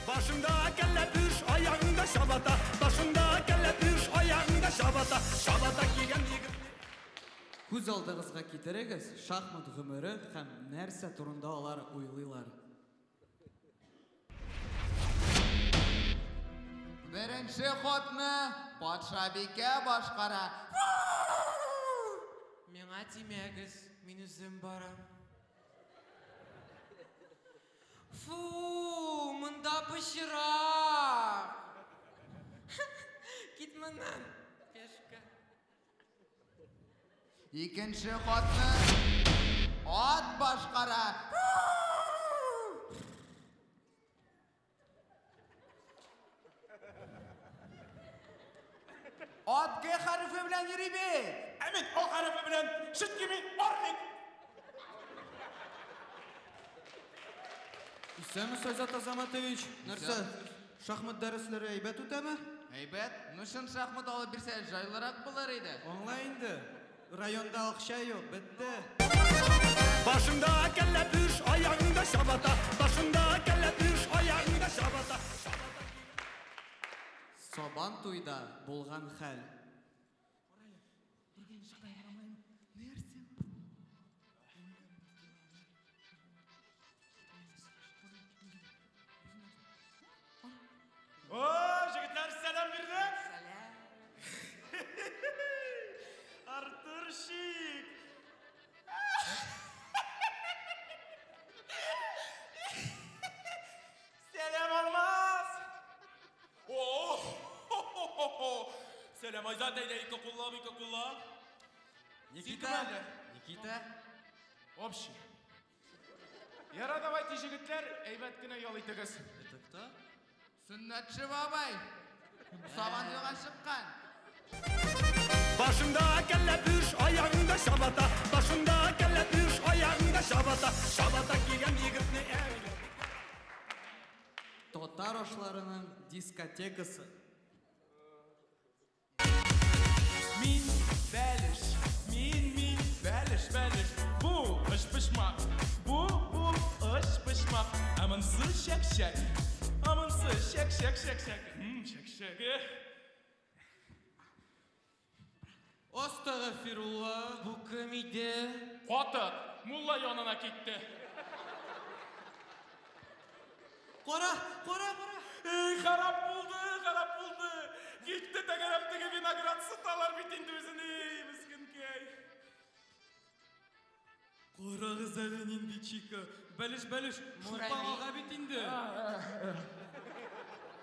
Башында кәләпүш, аягында чабата, башында кәләпүш, аягында чабата, чабата кигән егет. Күз алдыгызга китерегез, шахмат гомере һәм нәрсә турында алар уйлыйлар. Беренче ходны патшабикә башкара. Миңа тимәгез, мин үзем барам. Фу, монда пычрак. Кит моннан, пешка. Икенче ходны ат башкара. Ат Г хәрефе белән йөри бит. Ә мин О хәрефе белән, чөнки мин орлик. Исәнмесез, Айзат Азаматович. Нәрсә, шахмат дәресләре әйбәт үтәме? Әйбәт. Ну, чын шахмат алып бирсә, җайлырак булыр иде. Аңла инде. Районда акча юк, бетте. Башында кәләпүш, аягында чабата, башында кәләпүш, аягында чабата. Сабан туйда булган хәл. О, җегетләр, сәлам бирдек. Сәлам. Артурчик. Сәлам, Алмаз. О, Сәлам, Айзат, әйдә, ике куллап, ике куллап. Никита, Никита. Общий. Яра, давайте, җегетләр, әйбәт кенә ял итегез. Это кто? Сөннәтче бабай. Сабан туйга чыккан. Башында кәләпүш, аягында чабата, башында кәләпүш, аягында чабата, чабата кигән егетне әйлә. Татар ашларының дискотекасы. Мин бәлеш, мин бәлеш, бәлеш. Бу өчпочмак, бу өчпочмак. Ә монысы чәк-чәк, ә монысы чәк-чәк, чәк-чәк. Чәк-чәк. Астагфирулла. Бу кем иде? Катык, мулла янына китте. Кара, кара, кара. Эй, харап булды, харап булды. Китте тәгәрәп теге виноград сыталар бит инде үзен, эй, мескенкәй. Карагыз әле нинди чика. Бәлеш, бәлеш, шулпа ага бит инде.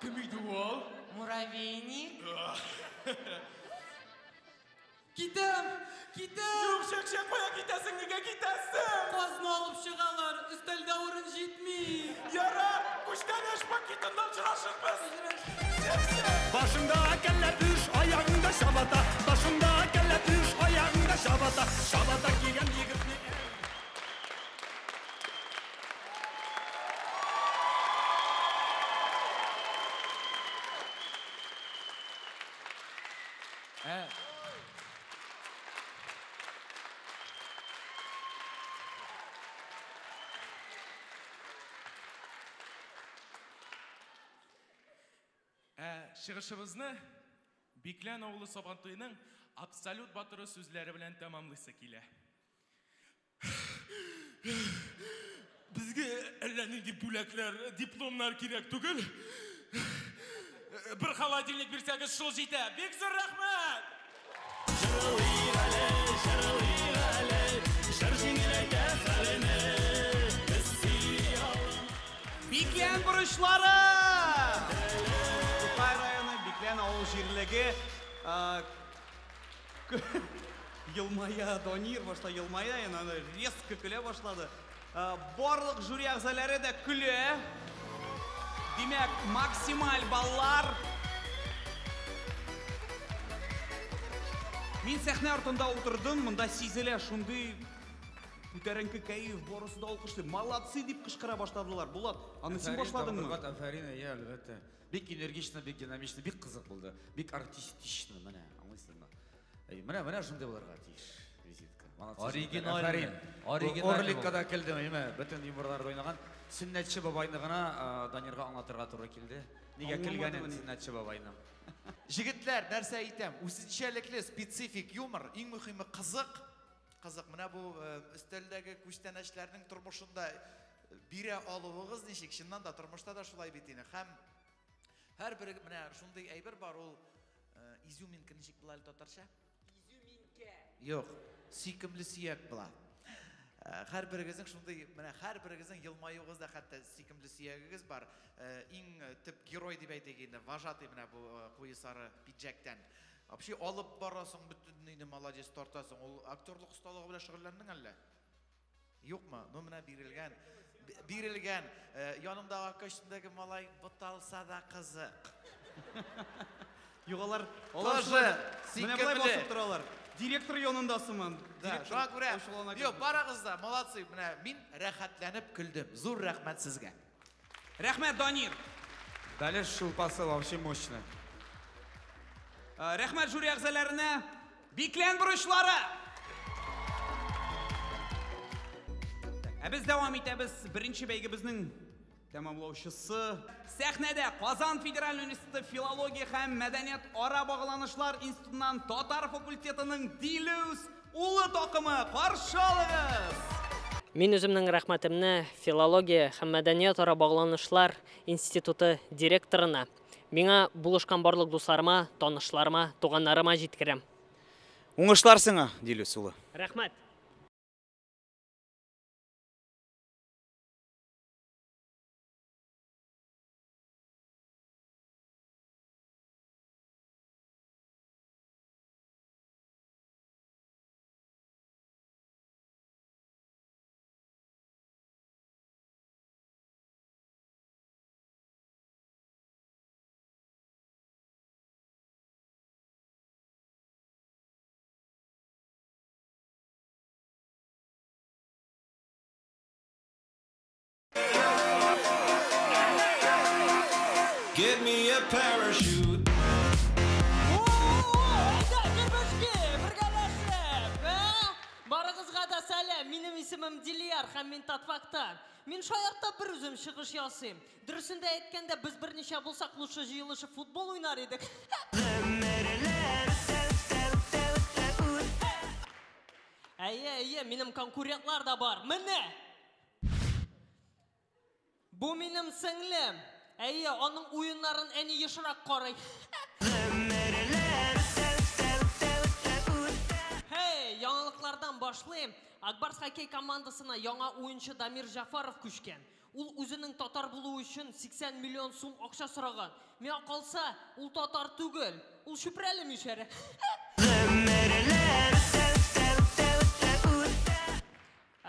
Кем иде ул? Муравейник. Китәм, китәм. Юк, Чәкчәк, кая китәсең, нигә китәсең? Казны алып чыгалар, өстәлдә урын җитми. Ярар, күчтәнәч пакетында очрашырбыз. Башыңда кәләпүш, аягыңда чабата. Башыңда кәләпүш, аягыңда чабата. Чабата кигән егетне. Чыгышыбызны Биклән авылы Сабантуеның абсолют батыры сүзләре белән тәмамлыйсы килә. Безгә әллә нинди бүләкләр, дипломнар кирәк түгел. Бер холодильник бирсәгез, шул җитә. Бик зур рәхмәт! Җырлыйк әле, җырлыйк әле, җыр җиңеләйтә хәлне. Без сөйли алам. Биклән борычлары! Тукай районы, Биклән авыл җирлеге. Елмая Данир, башта елмая, аны резко көлә башлады. Барлык жюри әгъзалары да көлә. Димәк, максималь баллар. Мин сәхнә артында утырдым, монда сизелә шундый күтәренке кәеф, барысы да алкышлый. Молодцы дип кычкыра башладылар. Булат, аны син башладыңмы? Афәрин, әйе, әлбәттә. Бик энергично, бик динамично, бик кызык булды. Бик артистично, менә, аңлыйсызмы? Менә, менә шундый булырга тиеш визитка. Молодцы. Оригинальный. Оригинальный. Орликка да килдем, әйме, бөтен юморларда уйнаган. Сөннәтче бабайны гына Данирга аңлатырга туры килде. Нигә килгәнен Сөннәтче бабайның. Җегетләр, нәрсә әйтәм? Үзенчәлекле специфик юмор, иң мөһиме кызык. Кызык, менә бу өстәлдәге күчтәнәчләрнең тормышында бирә алуыгыз ничек? Чыннан да тормышта да шулай бит инде. Һәм һәрбер менә шундый әйбер бар, ул изюминка ничек була әле татарча? Изюминка. Юк, сөйкемле сөяк була. Һәрберегезнең шундый, менә һәрберегезнең елмаюыгызда хәтта сөйкемле сөягегез бар. Иң төп герой дип әйтик инде, вожатый менә бу куе сары пиджактан. Вообще алып барасың бөтен инде, молодец, тартасың. Ул актерлык осталыгы белән шөгыльләндең әллә? Юкмы? Ну менә бирелгән. Бирелгән. Янымдагы костюмдагы малай буталса да кызык. Юк, алар, алар Тоже менә болай сөйкемле. басып торалар. Директор янында сыман. Да, Директор шуңа күрә, ачулана юк, кебек. барыгыз да, молодцы. Менә мин рәхәтләнеп көлдем. Зур рәхмәт сезгә. Рәхмәт, Данир. Бәлеш шулпасы вообще мощно. Рәхмәт жюри әгъзаларына. Биклән борычлары. Ә без дәвам итәбез. Беренче бәйгебезнең тәмамлаучысы сәхнәдә Казан федераль университеты филология һәм мәдәният ара багланышлар институтыннан татар факультетының Дилүс улы такымы. Каршы алыгыз! Мин үземнең рәхмәтемне филология һәм мәдәният ара багланышлар институты директорына, миңа булышкан барлык дусларыма, танышларыма, туганнарыма җиткерәм. Уңышлар сиңа, Дилүс улы. Рәхмәт. Give me a parachute. Әйдә, гөбешке, бергәләшеп, ә? Барыгызга да сәлам. Минем исемем Дилияр һәм мин Татфактан. Мин шаяртып бер үзем чыгыш ясыйм. Дөресен дә әйткәндә, без берничә булсак, лучше җыелышып футбол уйнар идек. Әйе, әйе, минем конкурентлар да бар. Менә! Бу минем сеңлем. Әйе, аның уеннарын әни ешрак карый. Хей, яңалыклардан башлыйм. Акбарс хоккей командасына яңа уенчы Дамир Җафаров күчкән. Ул үзенең татар булуы өчен 80 миллион сум акча сораган. Миңа калса, ул татар түгел, ул Чүпрәле мишәре.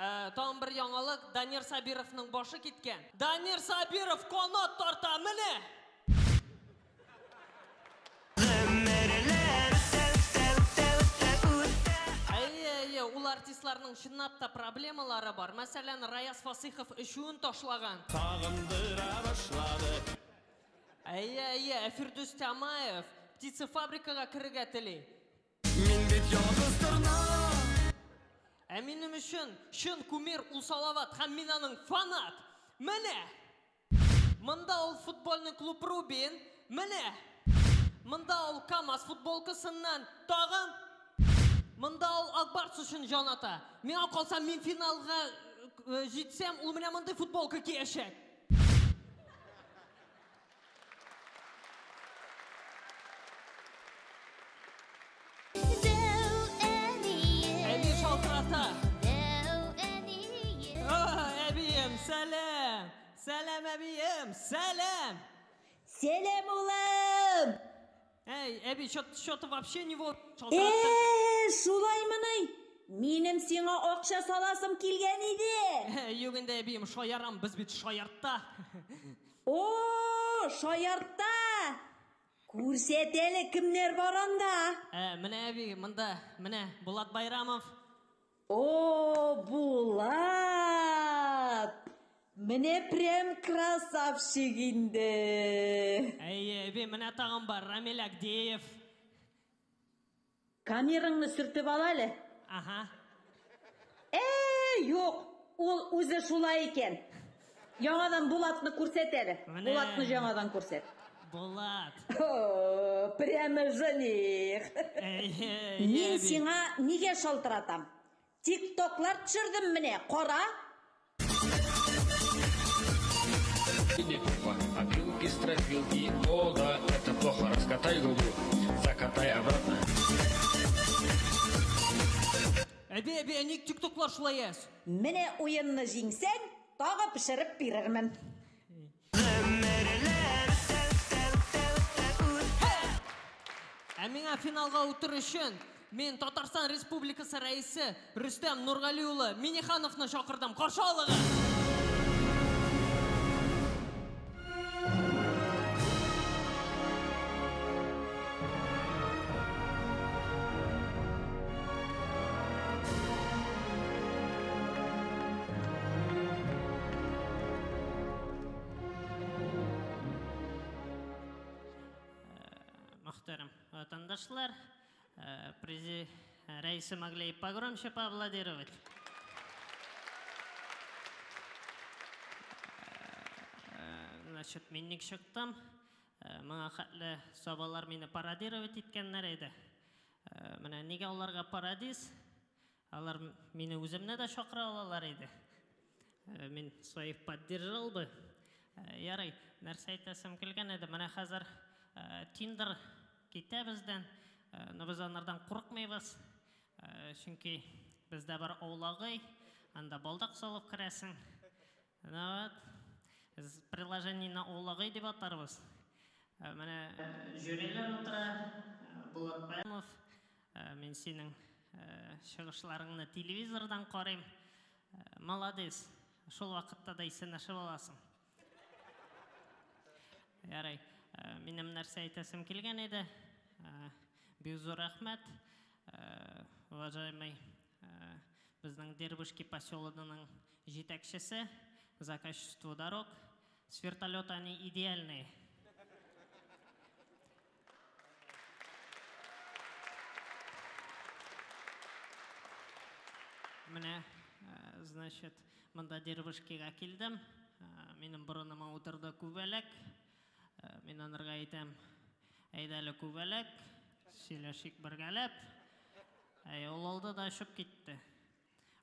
Тагын бер яңалык, Данир Сабировның башы киткән. Данир Сабиров канат тарта, менә! Әйе, әйе, ул артистларның чынлап та проблемалары бар. Мәсәлән, Раяз Фасыйхов эчүен ташлаган. Сагындыра башлады. Әйе, әйе, ә Фирдүс Тямаев птицефабрикага керергә тели. Мин бит ялгыз торна. Ә минем өчен чын кумир ул Салават һәм мин аның фанат. Менә! Монда ул футбольный клуб Рубин. Менә! Монда ул КАМАЗ футболкасыннан тагын. Монда ул Ак Барс өчен җан ата. Миңа калса, мин финалга җитсәм, ул менә мондый футболка киячәк. Әби шалтырата. О, әбием, сәлам! Сәлам, әбием, сәлам! Сәлам, улым! Әй, әби, что-то вообще не вот Э, шулаймыни? Минем сиңа акча саласым килгән иде. Юк инде, әбием, шаярам, без бит шаяртта. О, шаяртта! Күрсәт әле, кемнәр бар анда? Менә, әби, монда, менә Булат Байрамов. О, Булат! Менә прям красавчик инде. Әйе, әби, менә тагын бар Рамил Агдеев. Камераңны сөртеп ал әле. Ага. Э, юк, ул үзе шулай икән. Яңадан Булатны күрсәт әле. Менә. Булатны яңадан күрсәт. Булат. О, прямо жених. Әйе, Мин әби. сиңа нигә шалтыратам? Тиктоклар төшердем менә, кара. Опилки, стропилки, о да, это плохо, раскатай губу, закатай обратно. Әби, әби, ә ник тиктоклар шулай әз? Менә уенны җиңсәң, тагы пешереп бирермен. Ә миңа финалга үтер өчен мин Татарстан Республикасы рәисе Рөстәм Нургали улы Миннихановны чакырдым. Каршы алыгыз! Мөхтәрәм ватандашлар, рәисе могли и погромче поаплодировать. Значит, мин ник чыктым? Моңа хәтле сабалар мине пародировать иткәннәр иде. Менә нигә аларга пародиз? Алар мине үземне дә чакыра алалар иде. Мин своих поддержал бы. Ярый, нәрсә әйтәсем килгән иде. Менә хәзер Тиндер китә бездән, но без анардан курыкмыйбыз, чөнки бездә бар аулагый, анда балдак салып керәсең. Ну вот, без приложениене аулагый дип атарбыз. Менә жюрилар утыра, Булат Байрамов, мин синең чыгышларыңны телевизордан карыйм. Молодец, шул вакытта да исәнләшеп аласың. Ярый, минем нәрсә әйтәсем килгән иде. Бик зур рәхмәт, уважаемый безнең Дербышки поселогының җитәкчесе за качество дорог. С вертолета они идеальные. Менә, значит, монда Дербышкига килдем. Минем борыныма утырды күбәләк. Мин анарга әйтәм, әйдә әле күбәләк, сөйләшик бергәләп. Әй, ул алды да очып китте.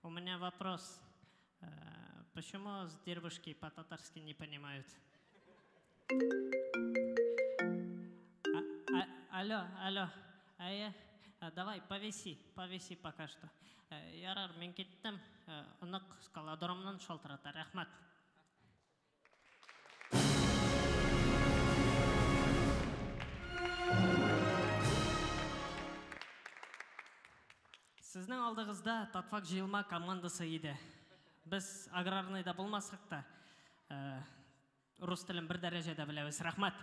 У меня вопрос. Почему с Дербышки по-татарски не понимают? Алло, алло. Әйе, давай, повиси, повиси пока что. Ярар, мин киттем. Онык скалодромнан шалтырата. Рәхмәт. Сезнең алдыгызда Татфак җыелма командасы иде. Без аграрныйда булмасак та, рус телен бер дәрәҗәдә беләбез. Рәхмәт.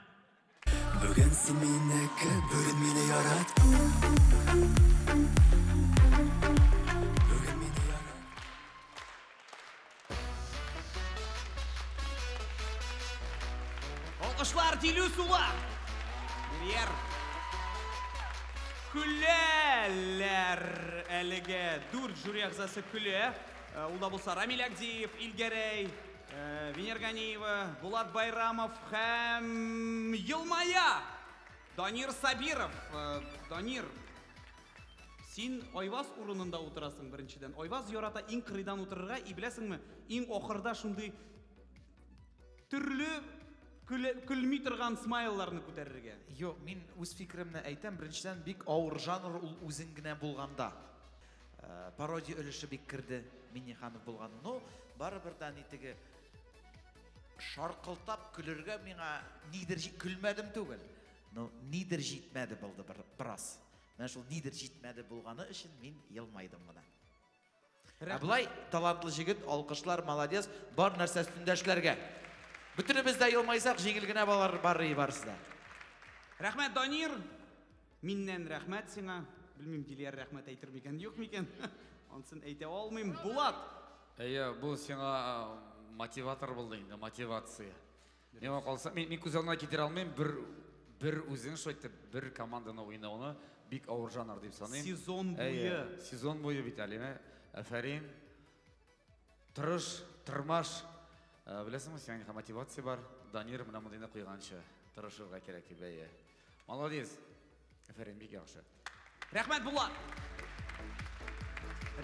Бүген син минеке, бүген мине ярат. Бүген мине ярат. Алкышлар Дилүс улы. Дилияр. Көләләр әлегә. 4 жюри әгъзасы көлә. Ул да булса Рамил Агдиев, Илгәрәй, Венер Ганиева, Булат Байрамов һәм елмая Данир Сабиров. Данир, син Айваз урынында утырасың беренчедән. Айваз ярата иң кырыйдан утырырга, и беләсеңме, иң ахырда шундый төрле көлми торган смайлларны күтәрергә. Юк, мин үз фикеремне әйтәм. Беренчедән, бик авыр жанр ул үзең генә булганда. Пародия өлеше бик керде Минниханов булган. Но барыбер дә ни теге шаркылтап көлергә миңа нидер көлмәдем түгел. Но нидер җитмәде булды бераз. Менә шул нидер җитмәде булганы өчен мин елмайдым гына. Ә болай талантлы җегет, алкышлар, молодец, бар нәрсә өстендә эшләргә. Бөтенебез дә елмайсак, җиңел генә балалар барысы да. Рәхмәт, Данир. Миннән рәхмәт сиңа. Белмим, Дилияр рәхмәт әйтер микән, юк микән? Ансын әйтә алмыйм. Булат. Әйе, бу сиңа мотиватор булды инде, мотивация. Миңа калса, мин күз алдына китерә алмыйм, бер үзең шулай итеп бер команданы уйнауны бик авыр жанр дип саныйм. Сезон буе. Сезон буе бит әле, афәрин. Тырыш, тырмаш. Беләсеңме, сиңа мотивация бар. Данир менә мондыйны куйганчы тырышырга кирәк дип, әйе. Молодец. Афәрин, бик яхшы. Рәхмәт, Булат.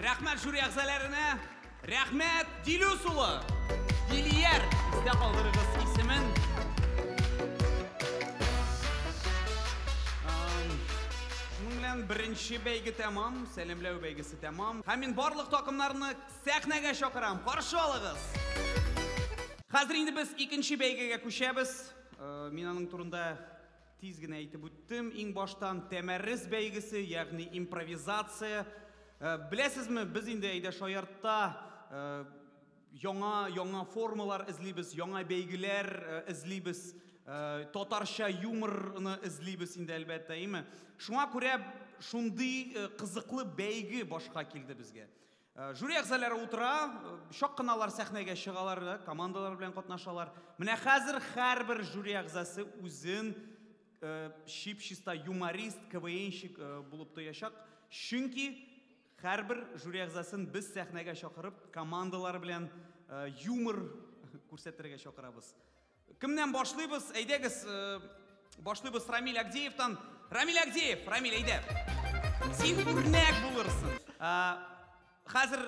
Рәхмәт жюри әгъзаларына. Рәхмәт Дилүс улы. Дилияр, истә калдырыгыз исемен. Шуның белән беренче бәйге тәмам, сәламләү бәйгесе тәмам. Һәм мин барлык такымнарны сәхнәгә чакырам. Каршы алыгыз. Хәзер инде без икенче бәйгегә күчәбез. Мин аның турында тиз генә әйтеп үттем. Иң баштан тәмәррес бәйгесе, ягъни импровизация. Беләсезме, без инде әйдә шаяртта яңа формалар эзлибез, яңа бәйгеләр эзлибез, татарча юморны эзлибез инде әлбәттә, әйме? Шуңа күрә шундый кызыклы бәйге башка килде безгә. Жюри әгъзалары утыра, чак кына алар сәхнәгә чыгалар, командалар белән катнашалар. Менә хәзер һәрбер жюри әгъзасы үзен чип-чиста юморист, КВНщик булып тоячак. Чөнки һәрбер жюри әгъзасын без сәхнәгә чакырып, командалар белән юмор күрсәтергә чакырабыз. Кемнән башлыйбыз? Әйдәгез, башлыйбыз Рамил Агдеевтан. Рамил Агдеев, Рамил, әйдә. Син үрнәк булырсың. Хәзер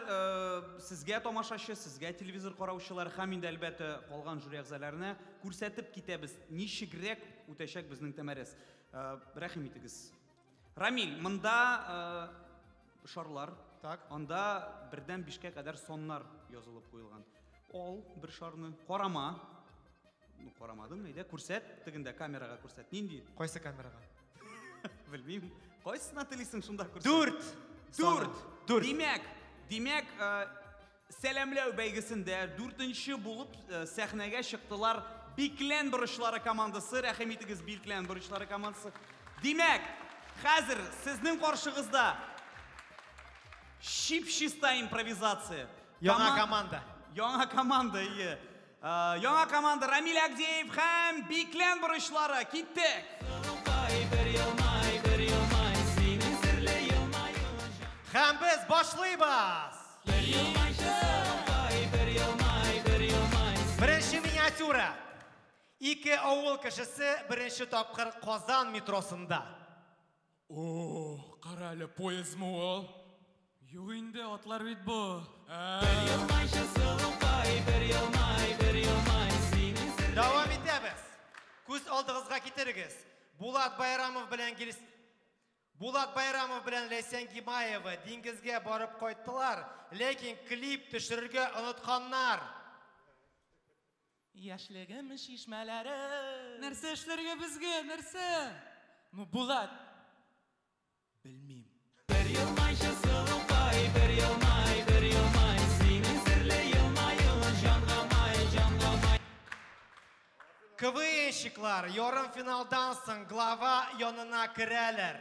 сезгә тамашачы, сезгә телевизор караучылар һәм инде әлбәттә калган жюри әгъзаларына күрсәтеп китәбез, ничегрәк үтәчәк безнең тәмәрес. Рәхим итегез. Рамил, монда шарлар. Так. Анда 1-дән 5-кә кадәр соннар язылып куелган. Ал бер шарны, карама. Ну, карамадың, әйдә, күрсәт, тегендә камерага күрсәт. Нинди? Кайсы камерага? Белмим. Кайсына телисең, шунда күрсәт. 4. 4. 4. Димәк, сәламләү бәйгесендә 4-нче булып сәхнәгә чыктылар Биклән борычлары командасы. Рәхим итегез, Биклән борычлары командасы. Димәк, хәзер сезнең каршыгызда чип-чиста импровизация. Яңа команда. Яңа команда, ие. Яңа команда Рамил Агдеев һәм Биклән борычлары. Киттек! Һәм без башлыйбыз! Беренче миниатюра. Ике авыл кешесе беренче тапкыр Казан метросында. О, кара әле, поездмы ул? Юк инде, атлар бит бу. Дәвам итәбез. Күз алдыгызга китерегез. Булат Байрамов белән Ләйсән Гимаева диңгезгә барып кайттылар, ләкин клип төшерергә онытканнар. Яшьлегем чишмәләре. Нәрсә эшләргә безгә, нәрсә? Ну, Булат. Белмим. Бер елмайчы сылукай, бер елмай, синең серле елмай. КВНщиклар ярымфиналдан соң глава янына керәләр.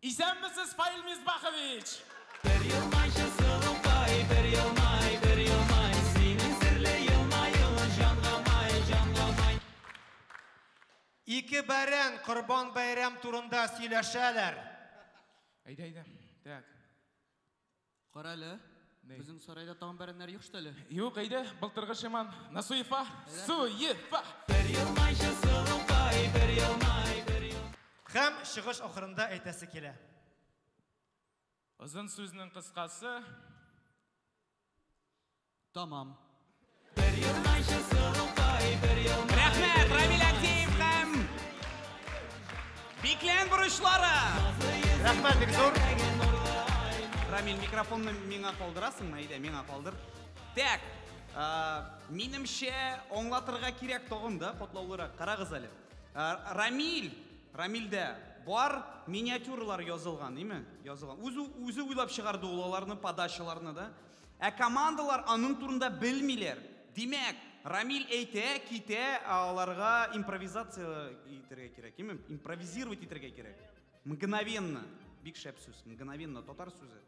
Исәнмесез, Фаил Мисбахович! Бер елмайчы сылукай, бер елмай, бер елмай, синең серле елмаюың җанга май, җанга май. Ике бәрән Корбан бәйрәм турында сөйләшәләр. Әйдә, әйдә. Так. Кара әле, безнең сарайда тагын бәрәннәр юк что ли? Юк, әйдә, былтыргы шиман. На суефа, суефа! Бер елмайчы сылукай, бер елмай, бер елмай. Һәм чыгыш ахырында әйтәсе килә. Озын сүзнең кыскасы. Тамам. Бер елмайчы сылукай, бер елмай. Рәхмәт, Рамил Агдеев һәм Биклән бурычлары. Рәхмәт, бик зур. Рамил, микрофонны миңа калдырасыңмы? Әйдә, миңа калдыр. Так, минемчә аңлатырга кирәк тагын да, катлаулырак. Карагыз әле. Рамил, Рамилдә бар миниатюралар язылган, име? Язылган. Үзе үзе уйлап чыгарды ул аларны, подачаларны да. Ә командалар аның турында белмиләр. Димәк, Рамил әйтә, китә, ә аларга импровизация итәргә кирәк, име? Импровизировать итәргә кирәк. Мгновенно. Бик шәп сүз. Мгновенно татар сүзе.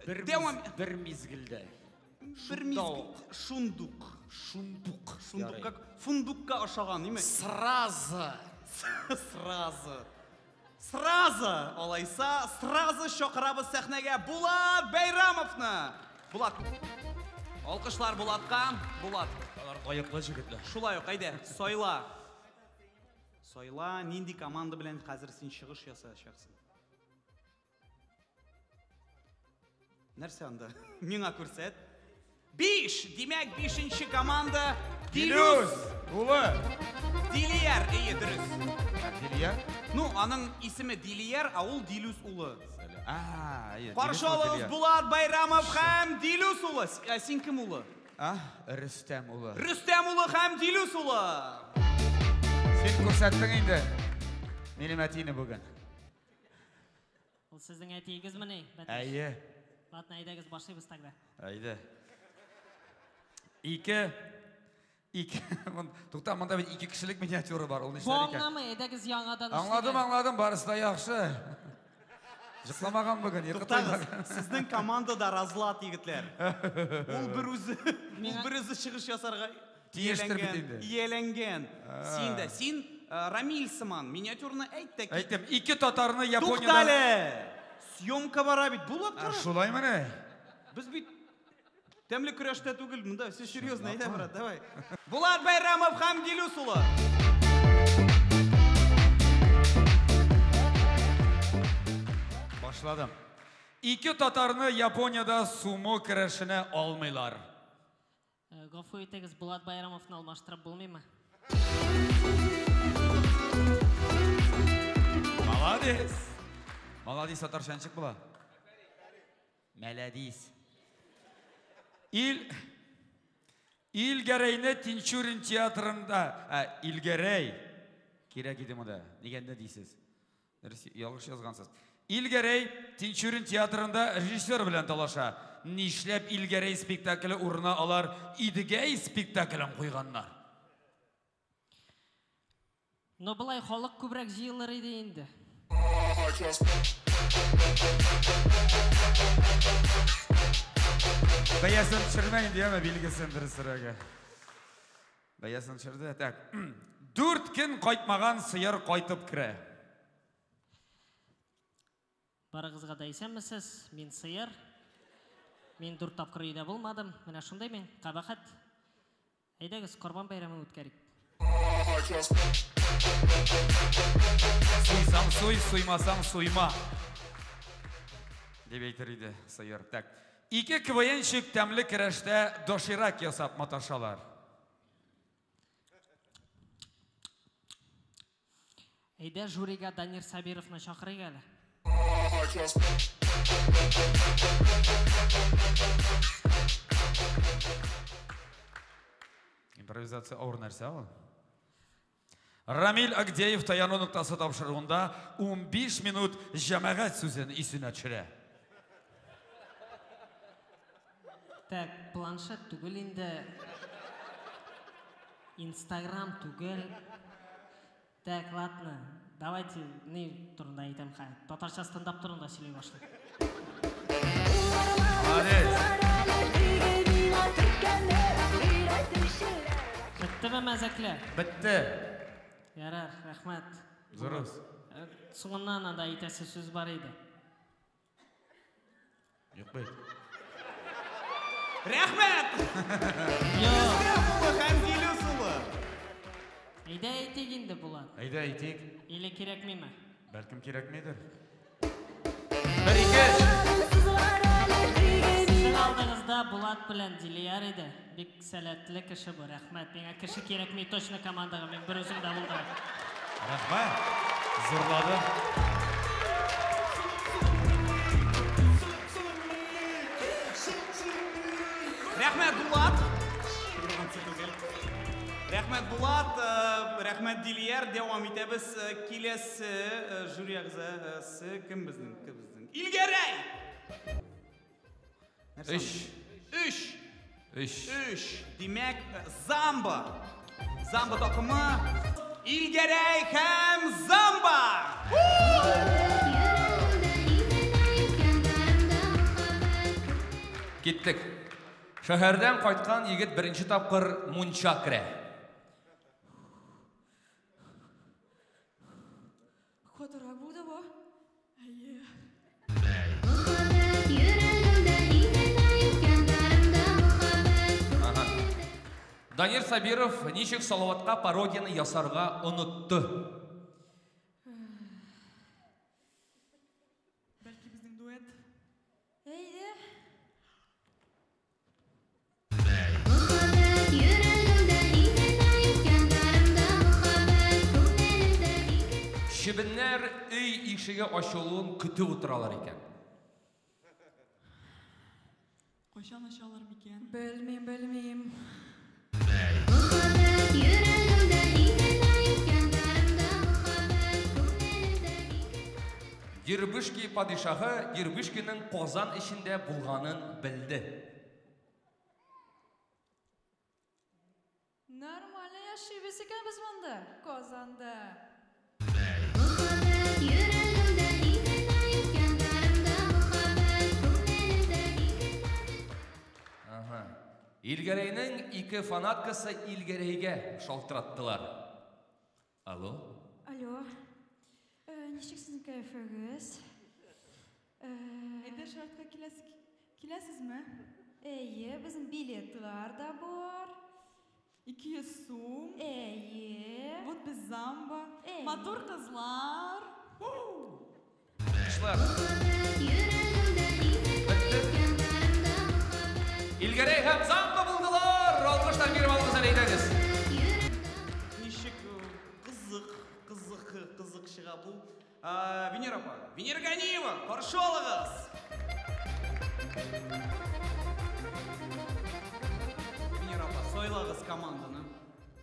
Бер, Дәвам. бер мизгелдә. Бер мизгел. Шундук. Шундук. Шундук Ярый. как фундукка ошаган, име? Сразу. Сразу. Сразу, алайса, сразу чакырабыз сәхнәгә Булат Бәйрамовны. Булат. Алкышлар Булатка. Булат. Алар лаеклы җегетләр. Шулай ук, әйдә, сайла. Сайла, нинди команда белән хәзер син чыгыш ясаячаксың? Нәрсә анда? Миңа күрсәт. Биш! Димәк, бишенче команда Дилюс. Улы. Дилияр, әйе, дөрес. Дилияр? Ну, аның исеме Дилияр, ә ул Дилюс улы. А, әйе. Каршы Дилюс улы алыгыз Дилияр. Булат Байрамов һәм Дилюс улы. Ә син кем улы? А, Рөстәм улы. Рөстәм улы һәм Дилюс улы. Син күрсәттең инде. Минем әтине бүген. Ул сезнең әтиегезмени? Бәтәч? Әйе. Ладно, әйдәгез башлыйбыз тогда. Әйдә. Ике ике Тукта, монда бит ике кешелек миниатюра бар. Ул Бу нишләр икән? аңламый, әйдәгез яңадан Аңладым, эшлик. аңладым, барысы да яхшы. Йокламаган бүген, йокы Туктагыз, туймаган. сезнең командада разлад, егетләр. Ул бер үзе, ул бер үзе чыгыш ясарга Тиештер бит ияләнгән, инде. ияләнгән. Син дә, син Рамил сыман, миниатюраны әйт тә кит. Әйттем, ике татарны Япониядә Туктале! Съемка бара бит. Булат кара. Шулаймыни? Без бит тәмле көрәштә түгел, монда все серьезно, әйдә, брат, давай. Булат Байрамов һәм Дилюс улы. Башладым. Ике татарны Япониядә сумо көрәшенә алмыйлар. Гафу итегез, Булат Байрамовны алмаштырып булмыймы? Молодец. Молодец, татарча ничек була? Молодец. Ил Илгәрәйне Тинчурин театрында, ә, Илгәрәй кирәк иде монда. Нигә дисез? Дөрес, ялгыш язгансыз. Илгәрәй Тинчурин театрында режиссер белән талаша. Нишләп Илгәрәй спектакле урынына алар Идегәй спектаклен куйганнар? Но былай халык күбрәк җыелыр иде инде. Бәясен төшермә инде, яме билгесен дөресрәге. Бәясен төшерде. Так. Дүрт көн кайтмаган сыер кайтып керә. Барыгызга да исәнмесез, мин сыер. Мин дүрт тапкыр өйдә булмадым. Менә шундай мин, кабахәт. Әйдәгез, Корбан бәйрәмен үткәрик. Суйсаң суй, суймасаң суйма. Дип әйтер иде сыер. Так. Ике КВНщик тәмле көрәштә доширак ясап маташалар. Әйдә жюрига Данир Сабировны чакырыйк әле. Импровизация авыр нәрсә ул. Рамил Агдеев таяну ноктасы тапшыруында 15 минут җәмәгать сүзен исенә төшерә. Так, планшет түгел инде. Инстаграм түгел. Так, ладно. Давайте ни турында әйтәм хәзер. Татарча стендап турында сөйли башлыйк. Молодец. Беттеме мәзәкләр? Бетте. Ярар, рәхмәт. Дөрес. Соңыннан анда әйтәсе сүз бар иде. Юк бит. Рәхмәт! Рөстәм улы һәм Дилүс улы. Әйдә әйтик инде, Булат. Әйдә әйтик. Или кирәкмиме? Бәлкем кирәкмидер. Сезнең алдыгызда Булат белән Дилияр иде. Бик сәләтле кеше бу, рәхмәт. Миңа кеше кирәкми точно командага, мин бер үзем дә булдырам. Рәхмәт. Зурлады. Рәхмәт, Булат. Рәхмәт, Булат. Рәхмәт, Дилияр. Дәвам итәбез. Киләсе жюри әгъзасы кем безнең? Кем безнең? Илгәрәй! Өч. Өч. Өч. Өч. Димәк, Замба. Замба такымы Илгәрәй һәм Замба! Киттек. Шәһәрдән кайткан егет беренче тапкыр мунча керә. Катырак булды бу. Әйе. Ага. Данир Сабиров ничек Салаватка пародияны ясарга онытты. Бәлки безнең дуэт. Әйдә. Чебеннәр өй ишеге ачылуын көтеп утыралар икән. Кайчан ачалар микән? Белмим, белмим. Дербышки падишаһы Дербышкиның Казан эчендә булганын белде. Нормально яшибез икән без монда, Казанда. Ага. Илгәрәйнең ике фанаткасы Илгәрәйгә шалтыраттылар. Алло? Алло. Ничек сезнең кәефегез? Әйдә шартка киләсезме? Әйе, безнең билетлар да бар. 200 сум. Әйе. Вот без Замба. Әйе. Матур кызлар. Кышлар. Илгәрәй һәм Замба булдылар. Алкышлар биреп алыгыз әле, әйдәгез. Ничек кызык, кызык, кызык чыга бу. Венера апа, Венера Ганиева, каршы алыгыз. Венера апа, сайлагыз команданы.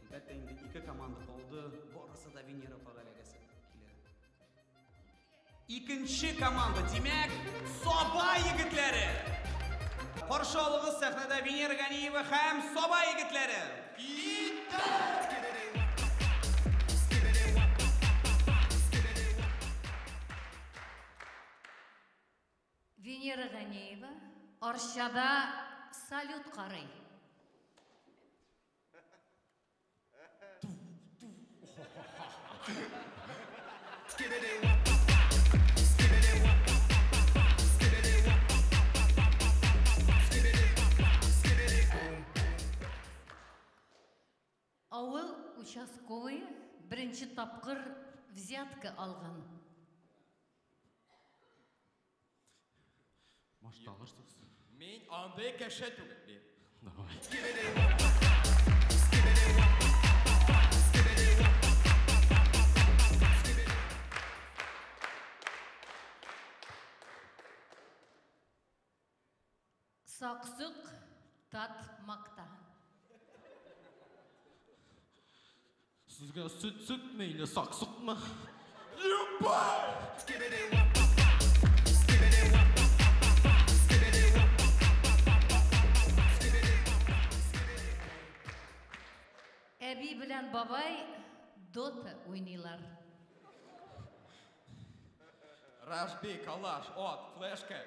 Әлбәттә инде ике команда калды. Барысы да Венера апага эләгәсе килә. Икенче команда, димәк, Саба егетләре. Каршы алыгыз сәхнәдә Венера Ганиева һәм Саба егетләре. Венера Ганиева Арчада салют карый. Авыл участковые беренче тапкыр взятка алган. Башталышсыз. Мин андый кеше түгел. Давай. Саксык татмакта. Сезгә сөт сөтме или саксыкмы? белән бабай дота уйныйлар. Рашби, калаш, от, флешка.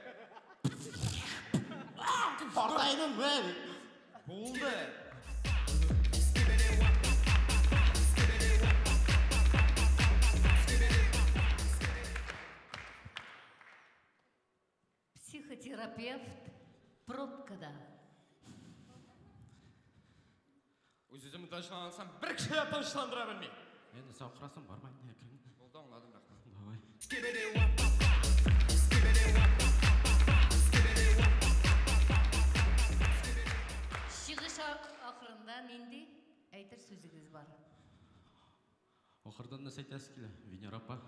Картайдым, бе. Булды. Психотерапевт пробкада. Үз-үземне тынычландырсам, бер кеше дә тынычландыра белми. Енді сен акырасың, барма инде, әкрен. Булды, аңладым, рәхмәт. Давай. Чыгыш ахырында нинди әйтер сүзегез бар? Ахырдан нәрсә әйтәсе килә? Венера апа,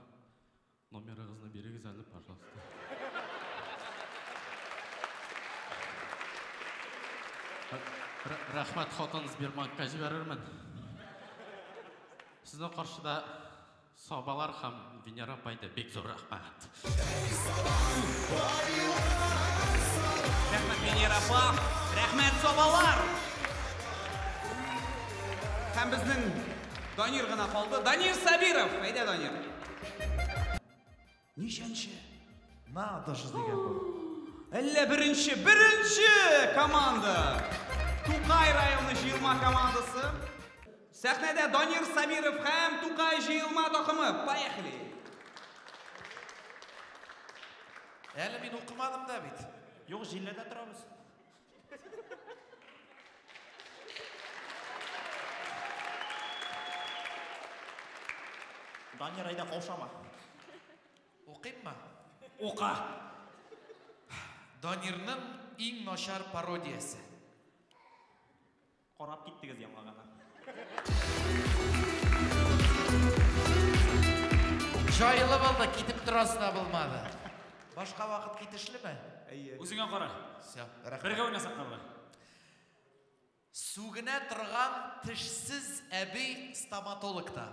номерыгызны бирегез әле, пожалуйста. Рәхмәт, хатын Сбербанкка җибәрермен. Сезнең каршыда Сабалар һәм Венера апай да бик зур рәхмәт. Рәхмәт, Венера апа. Рәхмәт, Сабалар. Һәм безнең Данир гына калды. Данир Сабиров. Әйдә, Данир. Ничәнче? Надо же дигән бу. Әллә беренче, беренче команда. Тукай районы җыелма командасы. Сәхнәдә Данир Сабиров һәм Тукай җыелма такымы. Поехали. Әле мин укымадым да бит. Юк, җилләдә торабыз. Данир, әйдә, каушама. Укыйммы? Ука. Данирның иң начар пародиясе. Карап киттегез яңа гына. Җайлы булды, китеп торасы да булмады. Башка вакыт китешлеме? Әйе. Үзеңә кара. Всё, рәхмәт. Бергә уйнасак та була. Сүгенә торган тешсез әби стоматологта.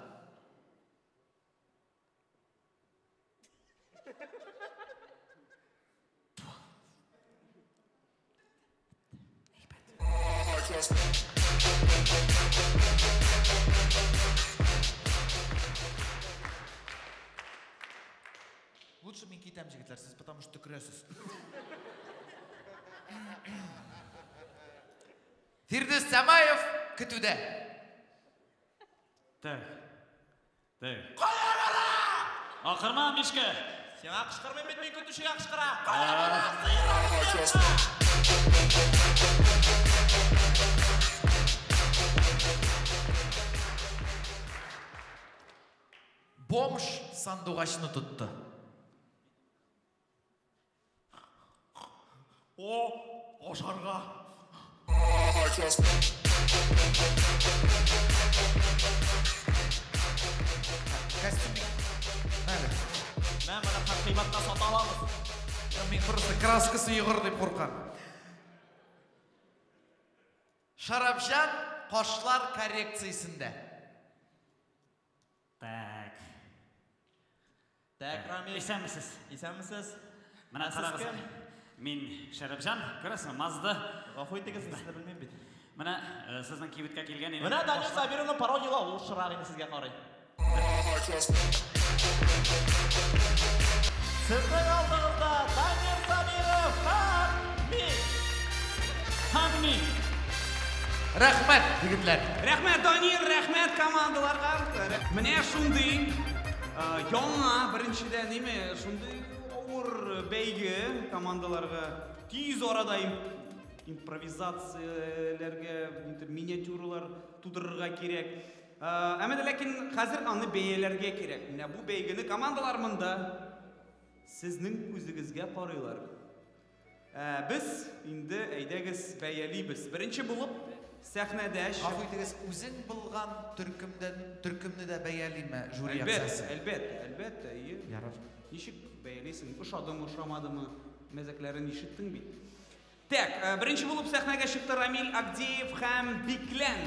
Лучше мин китәм, җегетләр, сез потому что төкерәсез. Фирдүс Тямаев көтүдә. Так. Так. Кая бара? Акырма, Мишка. Сиңа кычкырмыйм бит, мин көтүчегә кычкырам. Кая бара? Бомж сандугачны тотты. О, ашарга. Костюм. Әле. Мә, моны кыйбатка сата алабыз. Мин просто краскасы йогыр дип куркам. Шарапҗан кашлар коррекциясендә. Так. Так, Рамил. Исәнмесез. Исәнмесез. Менә Ә сез карагыз. кем? Мин Шәрәпҗан, күрәсеңме, Мазда. Гафу итегез, мин сезне белмим бит. Менә сезнең кибеткә килгән идем. Менә Данил Сабировның пародиялары лучшырак инде сезгә карый. Сезнең алдыгызда Данил Сабиров һәм мин. Һәм мин. Рәхмәт, егетләр. Рәхмәт, Данир, рәхмәт командаларга. Менә шундый яңа беренчедән неме, шундый авыр бәйге командаларга тиз арада импровизацияләргә, миниатюралар тудырырга кирәк. Әмма дә ләкин хәзер аны бәяләргә кирәк. Менә бу бәйгене командалар монда сезнең күзегезгә карыйлар. Без инде әйдәгез бәялибез. Беренче булып сәхнәдә Гафу итегез, үзең булган төркемдән төркемне дә бәялиме жюри Әлбәттә, әгъзасы? әлбәттә, әлбәттә, әйе. Ярар. Ничек бәялисең? Ошадымы, ошамадымы? Мәзәкләрен ишеттең бит. Так, беренче булып сәхнәгә чыкты Рамил Агдеев һәм Биклән.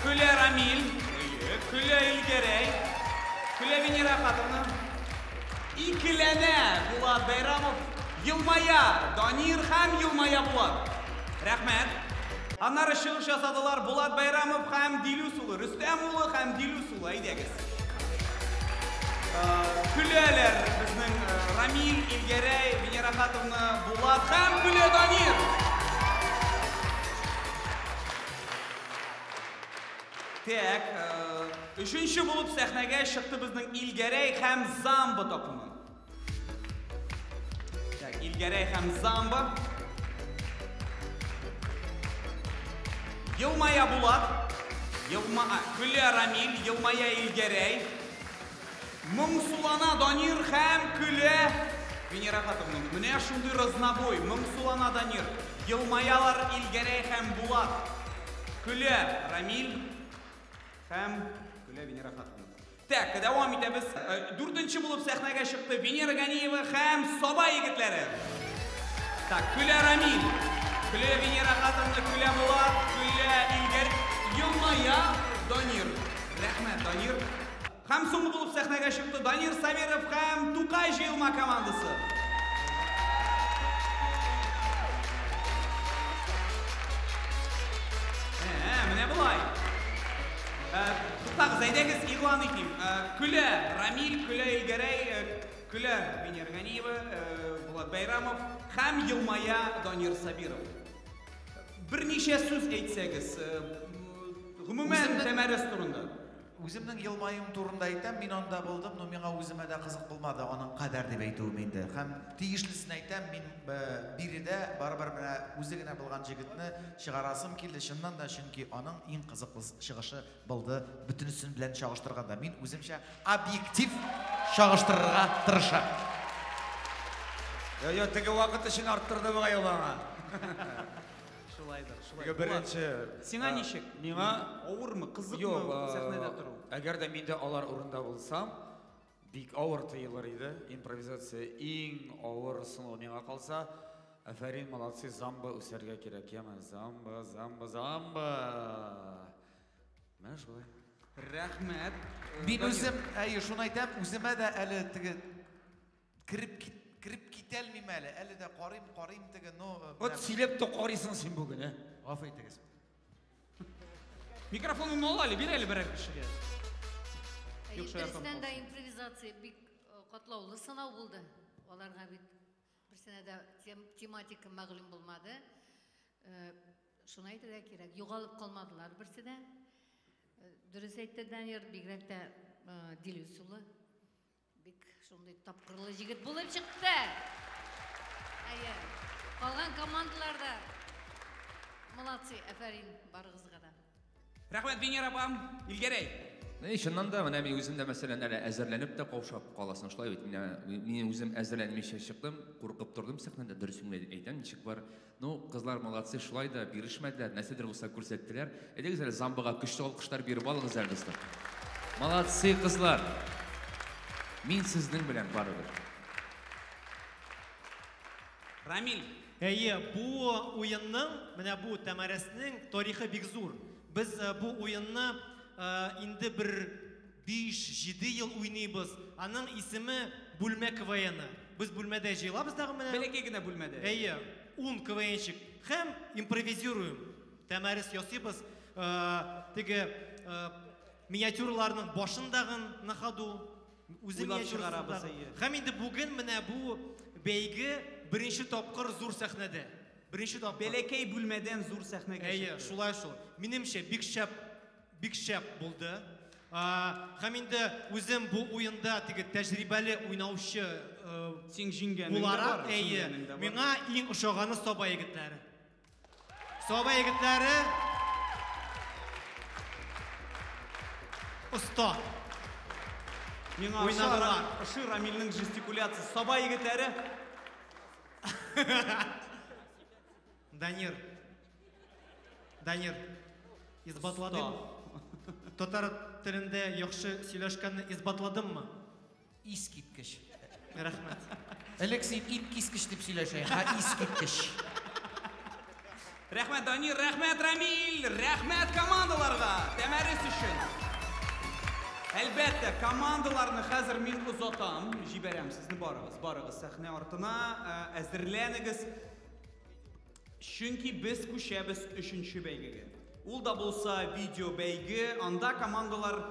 Көлә Рамил, әйе, көлә Илгәрәй, көлә Венера Хатовна. Икеләнә Булат Байрамов, Елмая Данир һәм елмая Булат. Рәхмәт. Аннары чыгыш ясадылар Булат Байрамов һәм Дилүс улы, Рөстәм улы һәм Дилүс улы. Әйдәгез. Көләләр безнең Рамил, Илгәрәй, Венера Хатовна, Булат һәм көлә Данир. Так, өченче булып сәхнәгә чыкты безнең Илгәрәй һәм Замба такымы. Так, Илгәрәй һәм Замба. Елмая Булат, көлә Рамил, елмая Илгәрәй. Моңсулана Данир һәм көлә Венера Хатовна. Менә шундый разнобой, моңсулана Данир. Елмаялар Илгәрәй һәм Булат. Көлә Рамил һәм көлә Венера Хатовна. Так, дәвам итәбез. Дүртенче булып сәхнәгә чыкты Венера Ганиева һәм Саба егетләре. Так, көлә Рамил, көлә Венера Хатовна, көлә Булат, көлә Илгәр, елмая Данир. Рәхмәт, Данир. Һәм соңгы булып сәхнәгә чыкты Данир Сабиров һәм Тукай җыелма командасы. Менә болай. Туктагыз, әйдәгез, игълан итим. Көлә Рамил, көлә Илгәрәй, көлә Венера Ганиева, Булат Байрамов һәм елмая Данир Сабиров. Берничә сүз әйтсәгез, гомумән Тәмәрес турында. Үземнең елмаюым турында әйтәм, мин анда булдым, но миңа үземә дә кызык булмады аның кадәр дип әйтүем инде. Һәм тиешлесен әйтәм, мин биредә барыбер менә үзе генә булган җегетне чыгарасым килде, чыннан да, чөнки аның иң кызыклы чыгышы булды бөтенесен белән чагыштырганда. Мин үземчә объектив чагыштырырга тырышам. Йо, теге вакыт өчен арттырды бугай ул аңа. Шулайдыр, шулай. Беренче. Сиңа ничек? Миңа авырмы, кызыкмы сәхнәдә тору? Әгәр дә мин дә алар урында булсам, бик авыр тоелыр иде. Импровизация иң авыр сынау миңа калса. Афәрин, молодцы, замба үсәргә кирәк, яме. Замба, замба, замба. Менә шулай. Рәхмәт. Мин үзем, әйе, шуны әйтәм, үземә дә әле теге кереп китәлмим әле. Әле дә карыйм, карыйм теге, но... Вот сөйләп тә карыйсың син бүген, ә? Гафу итегез. Микрофоныңны ал әле, бир әле берәр кешегә. Дөрестән дә импровизация бик катлаулы сынау булды. Аларга бит берсенә дә тематика мәгълүм булмады. Шуны әйтергә кирәк, югалып калмадылар берсе дә. Дөрес әйтте Данир, бигрәк тә Дилүс улы. Бик шундый тапкырлы җегет булып чыкты. Әйе. Калган командалар да молодцы, афәрин барыгызга да. Рәхмәт, Венера апам. Илгәрәй. Чыннан да, менә мин үзем дә, мәсәлән, әле әзерләнеп тә каушап каласың, шулай бит. Мин үзем әзерләнмичә чыктым, куркып тордым сәхнәдә, дөресен әйтәм, ничек бар. Ну, кызлар молодцы, шулай да бирешмәделәр, нәрсәдер булса күрсәттеләр. Әйдәгез әле замбага көчле алкышлар биреп алыгыз әле, дуслар. Молодцы, кызлар. Мин сезнең белән барыбер. Рамил. Әйе, бу уенның, менә бу Тәмәрәснең тарихы бик зур. Без бу уенны инде бер 5-7 ел уйныйбыз. Аның исеме бүлмә КВН. Без бүлмәдә җыелабыз тагын менә. Бәләкәй генә бүлмәдә. Әйе, 10 КВНщик. Һәм импровизируем. Тәмәрәс ясыйбыз. Теге миниатюраларның башын тагын на ходу. Үзе миниатюралар. Һәм инде бүген менә бу бәйге беренче тапкыр зур сәхнәдә. Беренче тапкыр. Бәләкәй бүлмәдән зур сәхнәгә чыкты. Әйе, шулай шул. Минемчә бик шәп булды. Һәм инде үзем бу уенда теге тәҗрибәле уйнаучы буларак, әйе, миңа иң ошаганы Саба егетләре. Саба егетләре оста. Миңа ошый Рамилнең жестикуляциясе. Саба егетләре. Данир. Данир. Исбатладым. Татар телендә яхшы сөйләшкәнне исбатладыммы? Искиткеч. Рәхмәт. Элек син иткискеч дип сөйләшә, ха искиткеч. Рәхмәт, Данир, рәхмәт, Рамил, рәхмәт командаларга Тәмәрес өчен. Әлбәттә, командаларны хәзер мин озатам, җибәрәм сезне барыгыз, барыгыз сәхнә артына, әзерләнегез. Чөнки без күчәбез өченче бәйгегә. Ул да булса видео бәйге, анда командалар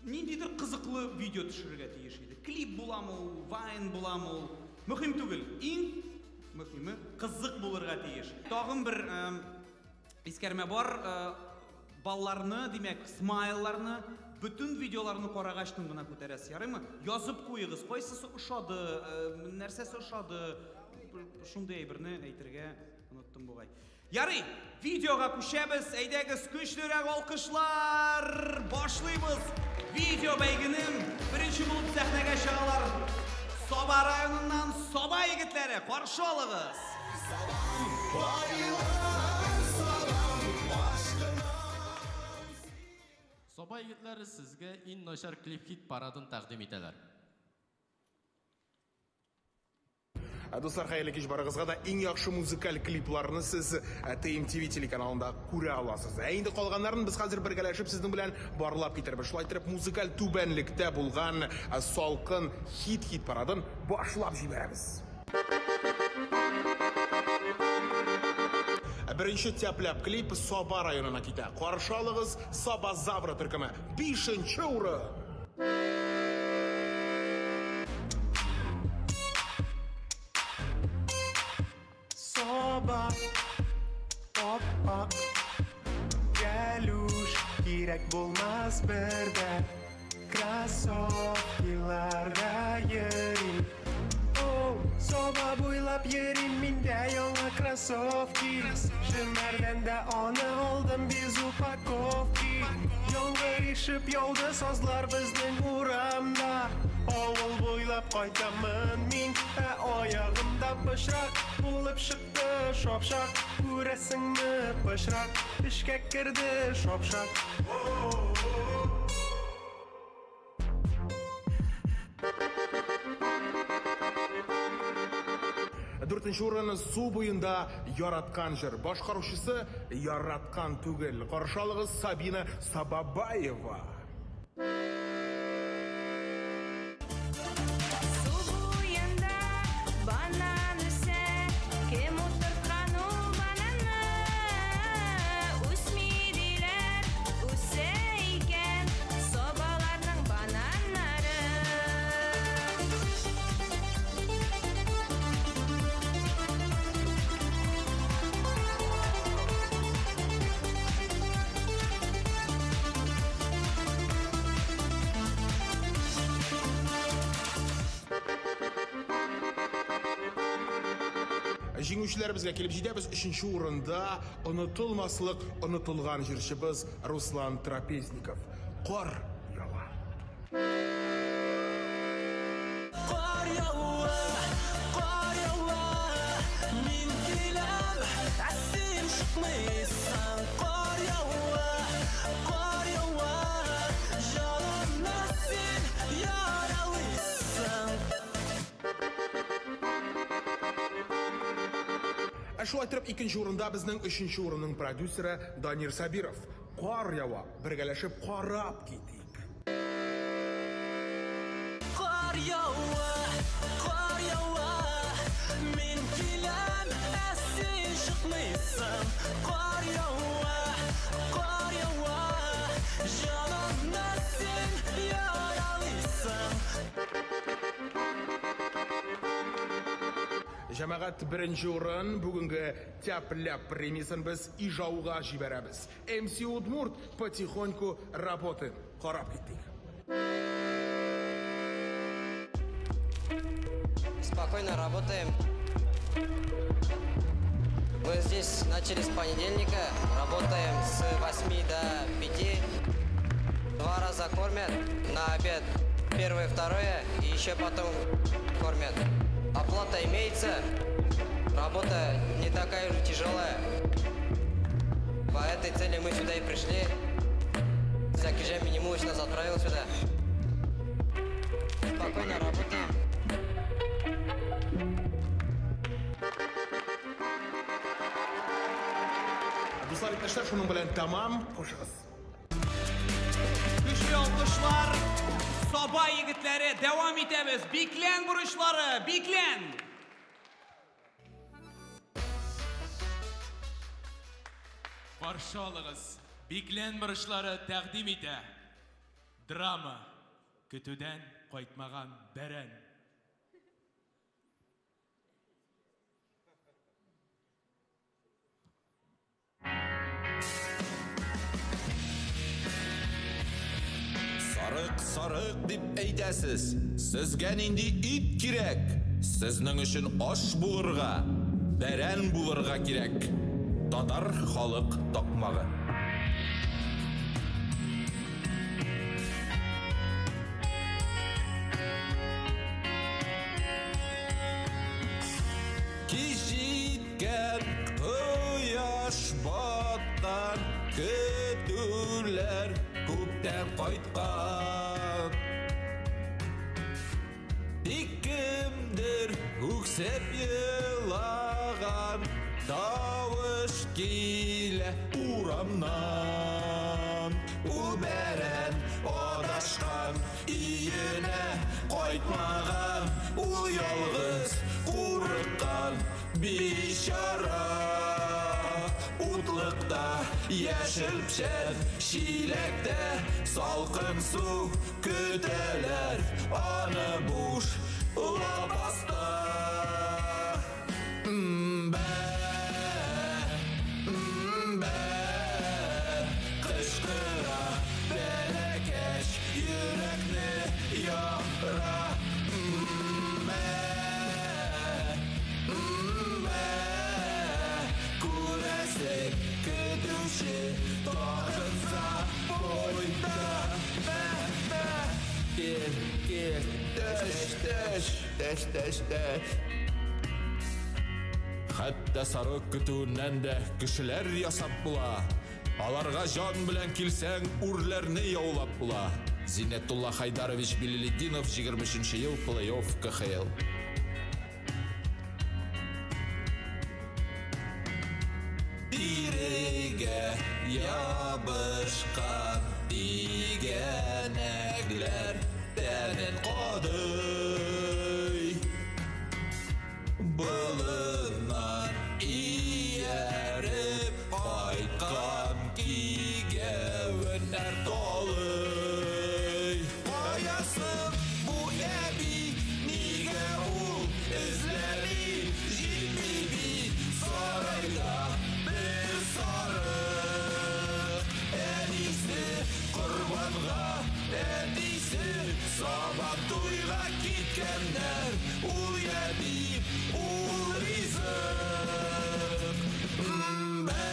ниндидер кызыклы видео төшерергә тиеш иде. Клип буламы ул, вайн буламы ул, мөһим түгел. Иң мөһиме кызык булырга тиеш. Тагын бер искәрмә бар, балларны, димәк, смайлларны, бөтен видеоларны карагачтын гына күтәрәсез, ярыймы? Язып куегыз, кайсысы ошады, нәрсәсе ошады, шундый әйберне әйтергә оныттым бугай. Ярый, видеога күчәбез, әйдәгез, көчлерәк алкышлар! Башлыйбыз! Видео бәйгенең беренче булып сәхнәгә чыгалар Саба районыннан Саба егетләре, каршы алыгыз! Саба егетләре сезгә иң начар клип-хит парадын тәкъдим итәләр. Дуслар, хәерле кич барыгызга да. Иң яхшы музыкаль клипларны сез TMTV телеканалында күрә аласыз. Ә инде калганнарын без хәзер бергәләшеп сезнең белән барлап китербез. Шулай итеп, музыкаль түбәнлектә булган салкын хит-хит парадын башлап җибәрәбез. Беренче тәпләп клип Саба районына китә. Каршы алыгыз Саба Завра төркеме. 5-нче урын. Саба, ап-ак, галуш, кирәк булмас бердә, кроссовкиларда йөрим. О, Саба буйлап йөрим, миндә яңа кроссовки. Шемәрдән дә аны алдым без упаковки. Яңгыр ишеп яуды сазлар безнең урамда. Авыл буйлап кайтамын мин, ә аягымда пычрак булып чыкты шапшак. Күрәсеңме пычрак, эшкә керде шапшак. Дүртенче урын су буенда яраткан җыр. Башкаручысы яраткан түгел. Каршы алыгыз Сабина Сабабаева. Су буенда банан үсә, кем утырткан ул бананны? Үсми диләр, үсә икән сабаларның бананнары. Җиңүчеләребезгә килеп җитәбез. Өченче урында онытылмаслык онытылган җырчыбыз Руслан Трапезников. Кар ява. Кар ява, кар ява, мин киләм, ә син чыкмыйсың. Кар ява, кар ява, җанымны син яралыйсың. Ә шулай итеп, икенче урында безнең өченче урынның продюсеры Данир Сабиров. Кар ява, бергәләшеп карап китик. Кар ява, кар ява, мин киләм, ә син чыкмыйсың. Кар ява, кар ява, җанымны син яралыйсың. Җәмәгать, беренче урын бүгенге тәп-ляп премиясен без Ижауга җибәрәбез. МС Удмурт потихоньку работаем. Карап киттек. Спокойно работаем. Мы здесь начали с понедельника, работаем с 8 до 5. 2 раза кормят на обед, первое, второе, и еще потом кормят. Оплата имеется, работа не такая уж тяжелая. По этой цели мы сюда и пришли. Закижай Минимулыч нас отправил сюда. Спокойно работаем. Дуслар, иптәшләр, шуның белән тәмам. Хушыгыз. Борычлар, Саба егетләре, дәвам итәбез. Биклән бурычлары, Биклән! Каршы алыгыз, Биклән борычлары тәкъдим итә. Драма. Көтүдән кайтмаган бәрән. Сарык, сарык дип әйтәсез. Сезгә нинди ит кирәк? Сезнең өчен аш булырга, бәрән булырга кирәк. Татар халык такмагы. Кич җиткән, кояш баткан, көтүләр күптән кайткан. Тик кемдер үксеп елаган, тавыш килә урамнан. Ул бәрән адашкан, өенә кайтмаган, ул ялгыз курыккан бичара. Утлыкта яшел печән, чиләктә салкын су көтәләр аны буш лапаста. Мбә, мбә, кычкыра бәләкәч йөрәкне яра. Мбә, мбә, күрәсең көтүче тагынса бойда. Бә, бә. Кил, кил, төш, төш, төш, төш, төш. Хәтта сарык көтүеннән дә кешеләр ясап була. Аларга җан белән килсәң, үрләрне яулап була. Зиннәтулла Хайдарович Билалетдинов, 23 ел, плей-офф КХЛ. Тирегә ябышкан тигәнәкләр тәнен кадый. Болыннан ияреп кайткан кигәвеннәр талый. Каясын бу әби, нигә ул эзләми? Җитми бит сарайда бер сарык. Әнисе корбанга, әтисе Сабантуйга киткәннәр. Ул ятим, ул ризык. Мбә,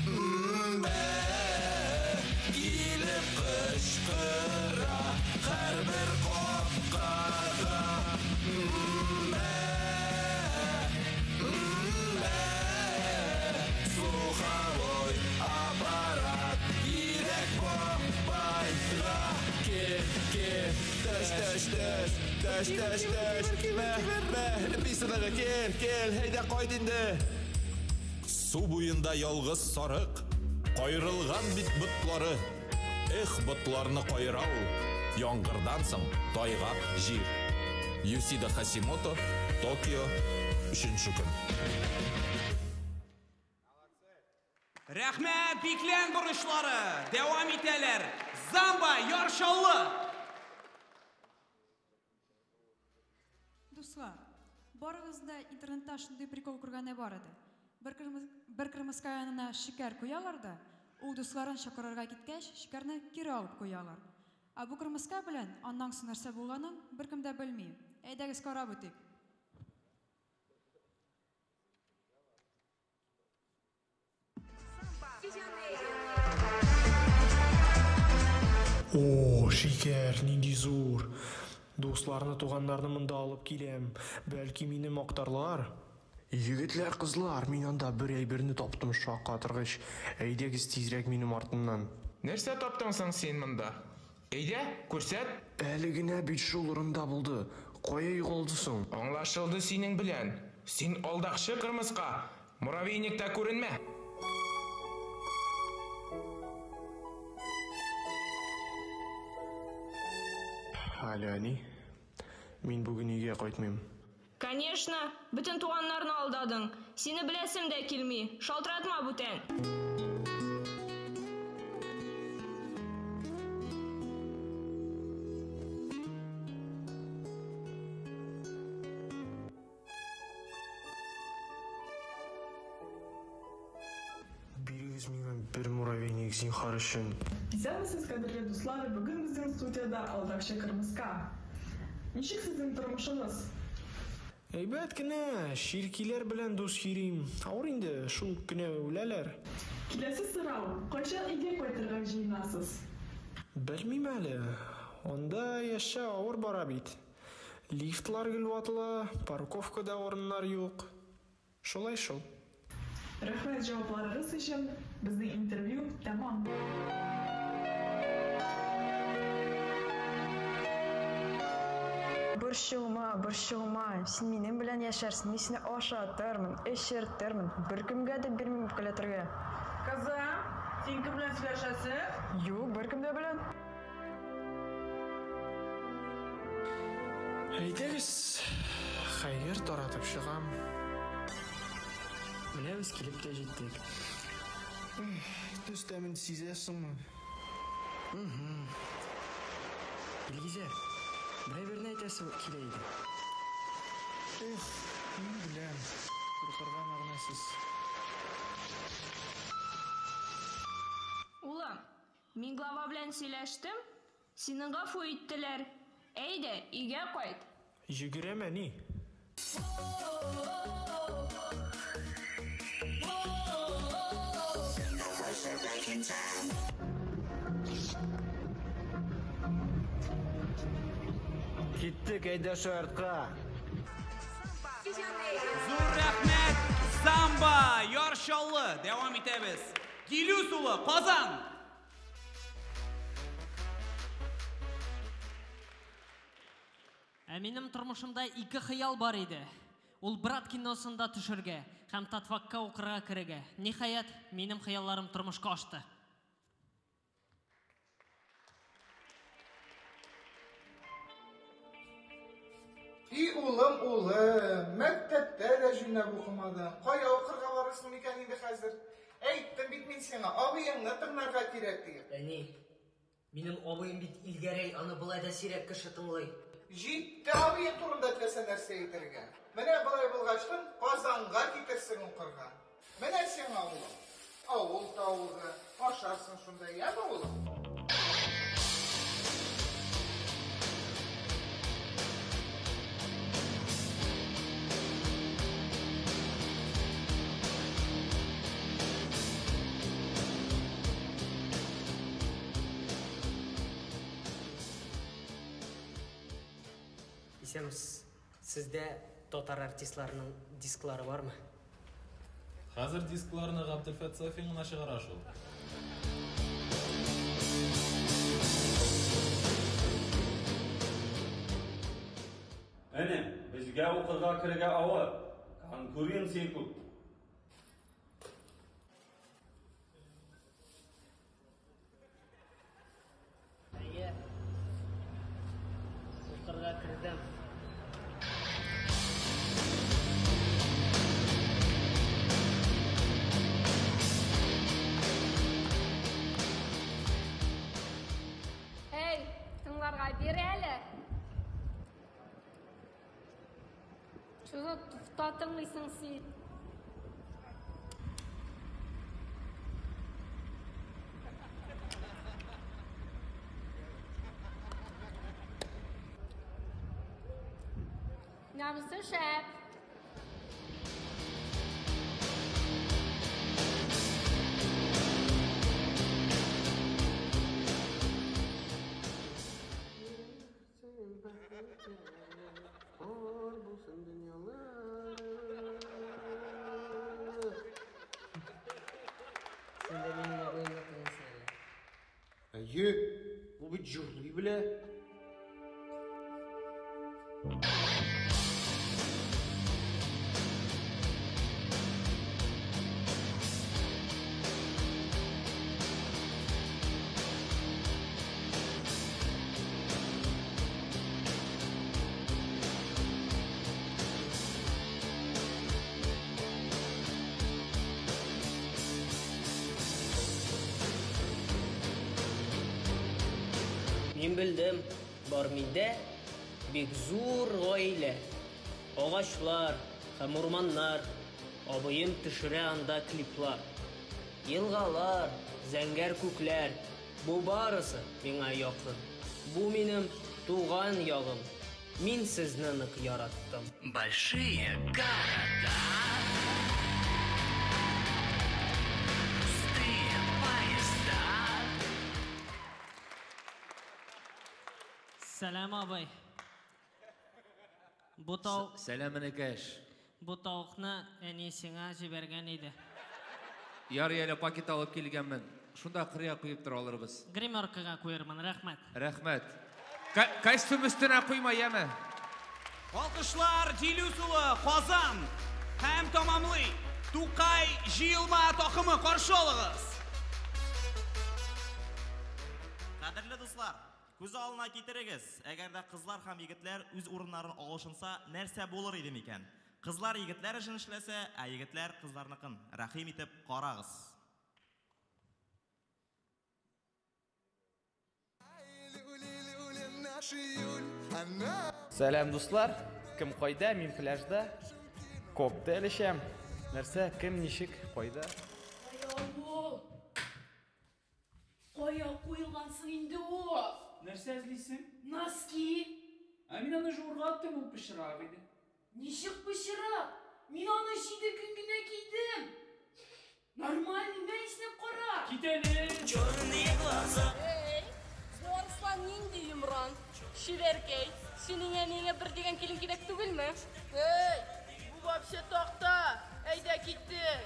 мбә, килеп кычкыра һәрбер капкага. Мбә, мбә, слуховой аппарат кирәк бабайга. Кил, кил, төш, төш, төш, төш, төш, төш, мә, мә, эписадагы кил, кил, әйдә кайт инде. Су буенда ялгыз сарык, кайрылган бит ботлары. Эх, ботларны кайыра ул. Яңгырдан соң тайгак җир. Юсида Хасимото, Токио, 3 көн. Рәхмәт, Биклән борычлары! Дәвам итәләр. Замба, Яр Чаллы! Дуслар, барыгыз да интернетта шундый прикол күргәне бар иде. Бер бер кырмыска янына шикәр куялар да, ул дусларын чакырырга киткәч, шикәрне кире алып куялар. Ә бу кырмыска белән аннан соң нәрсә булганын беркем дә белми. Әйдәгез карап үтик. О, шикәр, нинди зур. Дусларны, туганнарны монда алып киләм. Бәлки мине мактарлар? Егетләр, кызлар, мин анда бер әйберне таптым шаккатыргыч. Әйдәгез тизрәк минем артымнан. Нәрсә таптың соң син монда? Әйдә, күрсәт. Әле генә бит шул урында булды. Кая югалды соң? Аңлашылды синең белән. Син алдакчы кырмыска. Муравейникта күренмә. Алло, әни. Мин бүген өйгә кайтмыйм. Конечно, бөтен туганнарны алдадың. Сине беләсем дә килми. Шалтыратма бүтән. Бирегез миңа бер муравейник, зинһар өчен. Исәнмесез, кадерле дуслар! Бүген безнең студиядә алдакчы кырмыска. Ничек сезнең тормышыгыз? Әйбәт кенә, черкиләр белән дус йөрим. Авыр инде, шул көнне үләләр. Киләсе сорау, кайчан өйгә кайтырга җыенасыз? Белмим әле. Анда яшәү авыр бара бит. Лифтлар гел ватыла, парковкада урыннар юк. Шулай шул. Рәхмәт җавапларыгыз өчен, безнең интервью тәмам. Борчылма, борчылма, син минем белән яшәрсең, мин сине ашатырмын, эчертермен, беркемгә дә бирмим үпкәләтергә. Кызым, син кем белән сөйләшәсең? Юк, беркем дә белән. Әйдәгез, хәер таратып чыгам. Менә без килеп тә җиттек. Төс тәмен сизәсеңме? Илгизәр, берәй берне әйтәсе килә иде. Эх, мин беләм. Куркырга мәгънәсез. Улым, мин глава белән сөйләштем, сине гафу иттеләр. Әйдә, өйгә кайт. Йөгерәм, әни. Киттек, әйдә артка. Зур рәхмәт, Самба, Яр Чаллы. Дәвам итәбез. Дилүс улы, Казан. Ә минем тормышымда ике хыял бар иде. Ул Брат киносында төшергә һәм татфакка укырга керергә. Ниһаять, минем хыялларым тормышка ашты. И улым, улым, мәктәптә дә җүнләп укымадың. Кая укырга барырсың микән инде хәзер? Әйттем бит мин сиңа, абыеңны тыңларга кирәк диеп. Әни, минем абыем бит Илгәрәй, аны болай да сирәк кеше тыңлый. Җитте абыең турында теләсә нәрсә әйтергә. Менә болай булгачтын Казанга китерсең укырга. Менә сиңа, улым, авыл тавыгы, ашарсың шунда, яме, улым? Исәнмесез. Сездә татар артистларының дисклары бармы? Хәзер дискларны Габделфәт Сафин гына чыгара шул. Энем, безгә укырга керергә авыр. Конкуренция күп. Әйе. Укырга кердем. Әй, тыңларга бир әле. Шуны туфта тыңлыйсың син. Намысы шәп. Бар булсын дөньялар. Син дә минем абыемны тыңлыйсың әллә? Әйе, ул бит җырлый белә. Мин белдем, бар миндә бик зур гаилә. Агачлар һәм урманнар, абыем төшерә анда клиплар. Елгалар, зәңгәр күкләр, бу барысы миңа якын. Бу минем туган ягым. Мин сезне нык яраттым. Большие города. Пустые поезда. Сәлам, абый. Бу тау Сәлам, энекәш. Бу тавыкны әни сиңа җибәргән иде. Ярый әле пакет алып килгәнмен. Шунда кырыя куеп тора алырбыз. Гримеркага куермын, рәхмәт. Рәхмәт. Костюм өстенә куйма, яме. Алкышлар Дилүс улы Казан һәм тамамлый Тукай җыелма такымы каршы алыгыз. Кадерле дуслар, күз алдына китерегез, әгәр дә кызлар һәм егетләр үз урыннарын алышынса, нәрсә булыр иде микән? Кызлар егетләр өчен эшләсә, ә егетләр кызларныкын. Рәхим итеп карагыз. Сәлам, дуслар. Кем кайда? Мин пляжда. Коктейль эчәм. Нәрсә, кем, ничек, кайда? Кая ул? Кая куелгансың инде ул? Нәрсә эзлисең? Носки. Ә мин аны жуырга аттым, ул пычрак иде. Ничек пычрак? Мин аны 7 көн генә кидем. Нормальный, мә иснәп кара. Кит әле. Черные глаза. Эй, бу Арслан нинди йомран? Чибәркәй, синең әниеңә бер дигән килен кирәк түгелме? Эй, бу вообще такта. Әйдә киттек.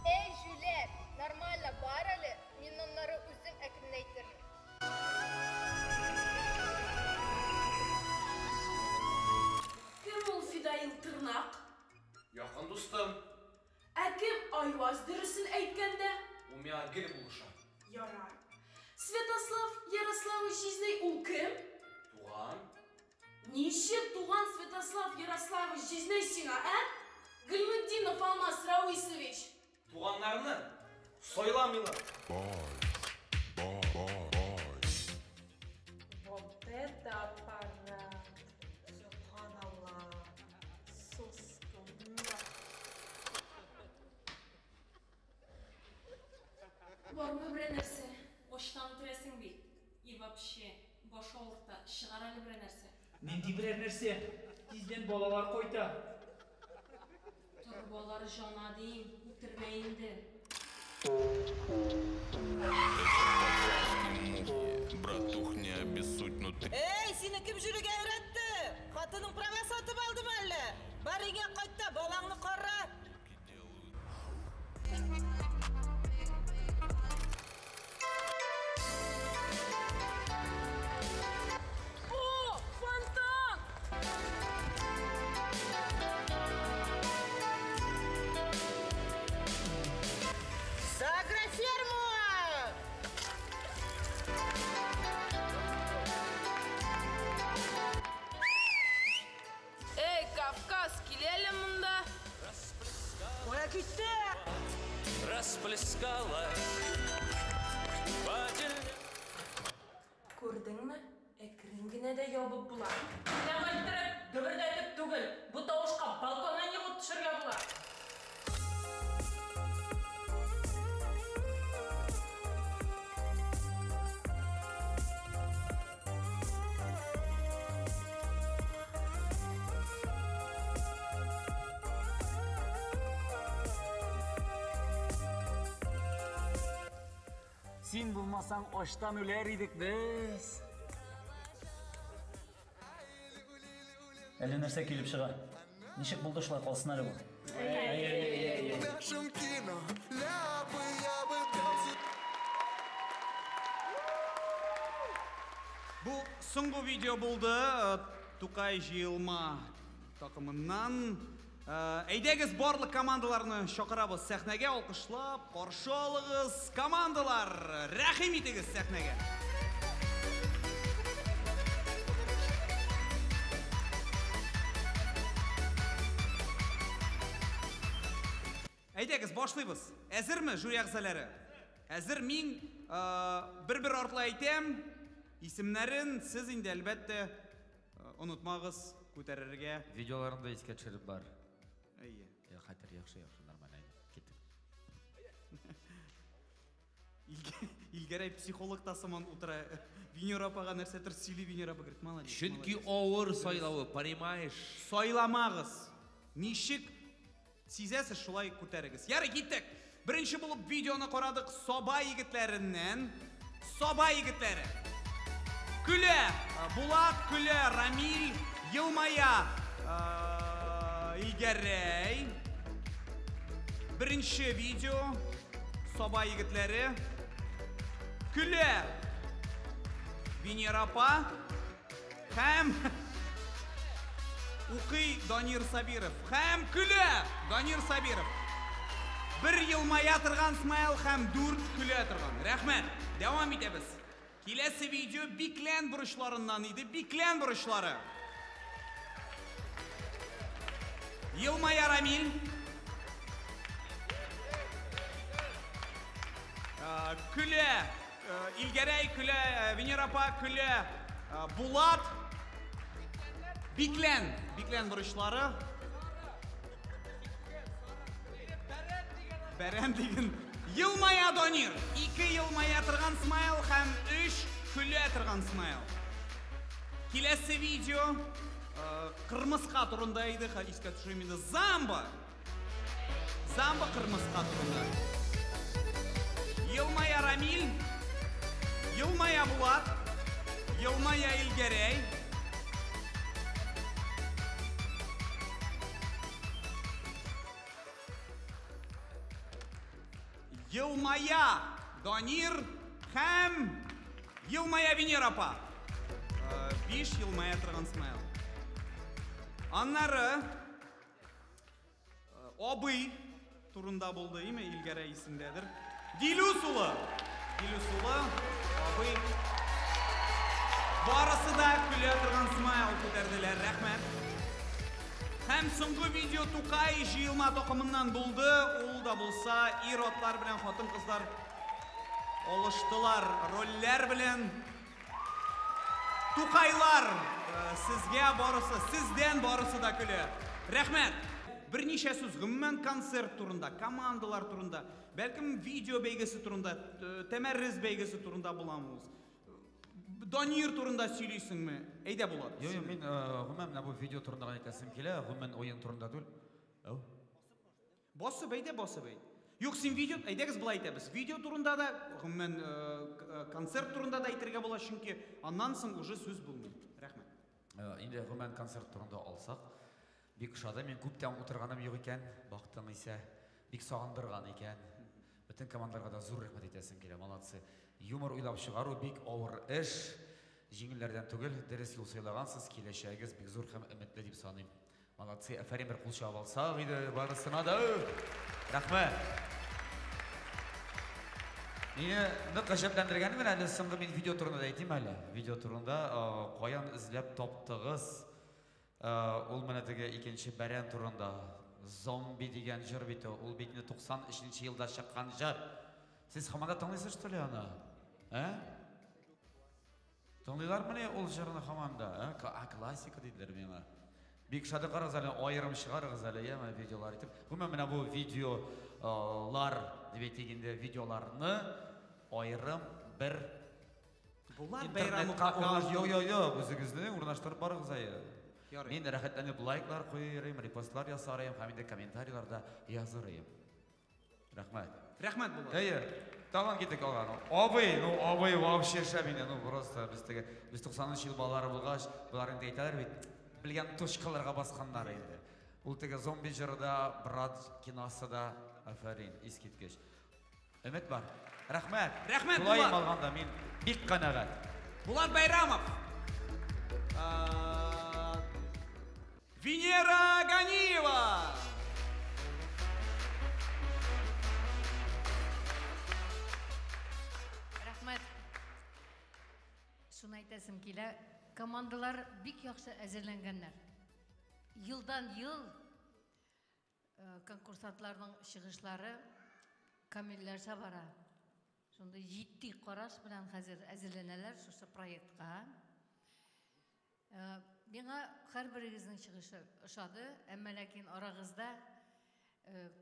Эй, җүләр, нормально бар әле, мин аннары үзем әкренәйтермен. Кем ул Фидаил Тырнак? Якын дустым. Ә кем Айваз дөресен әйткәндә? Ул миңа гел булыша. Ярар. Святослав Ярославович җизнәй ул кем? Туган. Ничек туган Святослав Ярославович җизнәй сиңа, ә? Гыйльметдинов Алмаз Рауисович. Туганнарны сайламыйлар. Вот это аппарат! Сөбханалла! Соска! Бармы берәр нәрсә? Ачтан үтерәсең бит. И вообще, баш авырта, чыгар әле берәр нәрсә. Нинди берәр нәрсә? Тиздән балалар кайта. Торбалар җана дим, үтермә инде. Братух, не обессудь, но ты... Эй, сине кем йөрергә өйрәтте? Хатының права сатып алдымы әллә? Бар өйгә кайт та, балаңны кара. О, фонтан! За агроферму! Эй, Кавказ, кил әле монда. Кая китте? Расплескалась. Күрдеңме? Әкрен генә дә ябып була. Менә иттереп, дөбердәтеп түгел. Бу тавышка балконнан егылып төшергә була. Син булмасаң, ачтан үләр идек без. Әллә нәрсә килеп чыга. Ничек булды шулай калсын әле бу. В нашем кино ляпы я бы дал. Бу соңгы видео булды Тукай җыелма такымыннан. Әйдәгез барлык командаларны чакырабыз сәхнәгә, алкышлап каршы алыгыз. Командалар, рәхим итегез сәхнәгә. Әйдәгез, башлыйбыз. Әзерме жюри әгъзалары? Әзер. Мин Бер-бер артлы әйтәм. Исемнәрен сез инде әлбәттә онытмагыз күтәрергә. Видеоларын да искә төшереп бар. Әйе. Я, хәтер яхшы, яхшы, нормально. Әйдә, киттек. Илгәрәй психолог та сыман утыра. Венера апага нәрсәдер сөйли, Венера апа говорит, молодец. Чөнки молодец. авыр сайлавы, понимаешь? Сайламагыз. Ничек сизәсез, шулай күтәрегез. Ярый, киттек. Беренче булып видеоны карадык Саба егетләреннән. Саба егетләре. Көлә Булат, көлә Рамил, елмая Илгәрәй. Беренче видео Саба егетләре. Көлә Венера апа һәм укый Данир Сабиров. Һәм көлә Данир Сабиров. Бер елмая торган смайл һәм дүрт көлә торган. Рәхмәт. Дәвам итәбез. Киләсе видео Биклән бурычларыннан иде. Биклән бурычлары. Елмая Рамил. Көлә Илгәрәй, көлә Венера апа, көлә Булат. Биклән, Биклән бурычлары. Бәрән диген. Елмая Данир. Ике елмая торган смайл һәм өч көлә торган смайл. Киләсе видео кырмыска турында иде, искә төшерим инде. Замба. Замба кырмыска турында. Елмая Рамил, елмая Булат, елмая Илгәрәй. Елмая Данир һәм елмая Венера апа. Биш елмая торган смайл. Аннары абый турында булды, име, Илгәрәй исендәдер. Дилүс улы. Дилүс улы, абый. Барысы да көлә торган смайл күтәрделәр. Рәхмәт. Һәм соңгы видео Тукай җыелма токымыннан булды. Ул да булса ир-атлар белән хатын-кызлар алыштылар рольләр белән. Тукайлар, сезгә барысы, сездән барысы да көлә. Рәхмәт. Берничә сүз гомумән концерт турында, командалар турында, бәлкем видео бәйгесе турында, тәмәррез бәйгесе турында буламы ул? Данир турында сөйлисеңме? Әйдә, Булат. Юк, юк, мин гомумән менә бу видео турында гына әйтәсем килә, гомумән уен турында түгел. Әү. Басып әйдә, басып әйт. Юк, син видео, әйдәгез болай әйтәбез. Видео турында да, гомумән концерт турында да әйтергә була, чөнки аннан соң уже сүз булмый. Рәхмәт. Инде гомумән концерт турында алсак, бик ошады. Мин күптән утырганым юк икән, бактың исә, бик сагындырган икән. Бөтен командаларга да зур рәхмәт әйтәсем килә, молодцы. Юмор уйлап чыгару бик авыр эш, җиңелләрдән түгел, дөрес юл сайлагансыз, киләчәгегез бик зур һәм өметле дип саныйм. Молодцы, афәрин, бер кул чабып алсак иде барысына да. Рәхмәт. Мине нык гаҗәпләндергәне менә әле соңгы мин видео турында да әйтим әле. Видео турында каян эзләп таптыгыз? Ул менә теге икенче бәрән турында. Зомби дигән җыр бит ул. Ул бит инде 93 елда чыккан җыр. Сез һаман да тыңлыйсыз, что ли, аны? Ә? Тыңлыйлармыни ул җырны һаман да? Ә? А, классика диделәр миңа. Бик шады карагыз әле, аерым чыгарыгыз әле, яме видеолар итеп. Гомумән менә бу видеолар дип әйтик инде, видеоларны аерым бер Булат интернетка Бәйрамов урнаш... аккаунты. Йо, йо, йо, үзегезне урнаштырып барыгыз әйе. Ярый. Мин рәхәтләнеп лайклар куйырым, репостлар ясарым һәм инде комментарийлар да язырым. Рәхмәт. Рәхмәт, Булат. Әйе, тагын китек алган. Абый, ну абый вообще шәп инде, ну просто без теге, без 90 ел балалары булгач, болар инде әйтәләр бит, белгән точкаларга басканнар инде. Ул теге зомби җыры да, Брат киносы да, афәрин, искиткеч. Өмет бар. Рәхмәт. Рәхмәт, Тулаем Булат. алганда мин бик канәгать. Булат Байрамов. Венера Ганиева. Рәхмәт. Шуны әйтәсем килә, командалар бик яхшы әзерләнгәннәр. Елдан ел конкурсантларның чыгышлары камилләшә бара. Шундый җитди караш белән хәзер әзерләнәләр шушы проектка. Миңа һәрберегезнең чыгышы ошады, әмма ләкин арагызда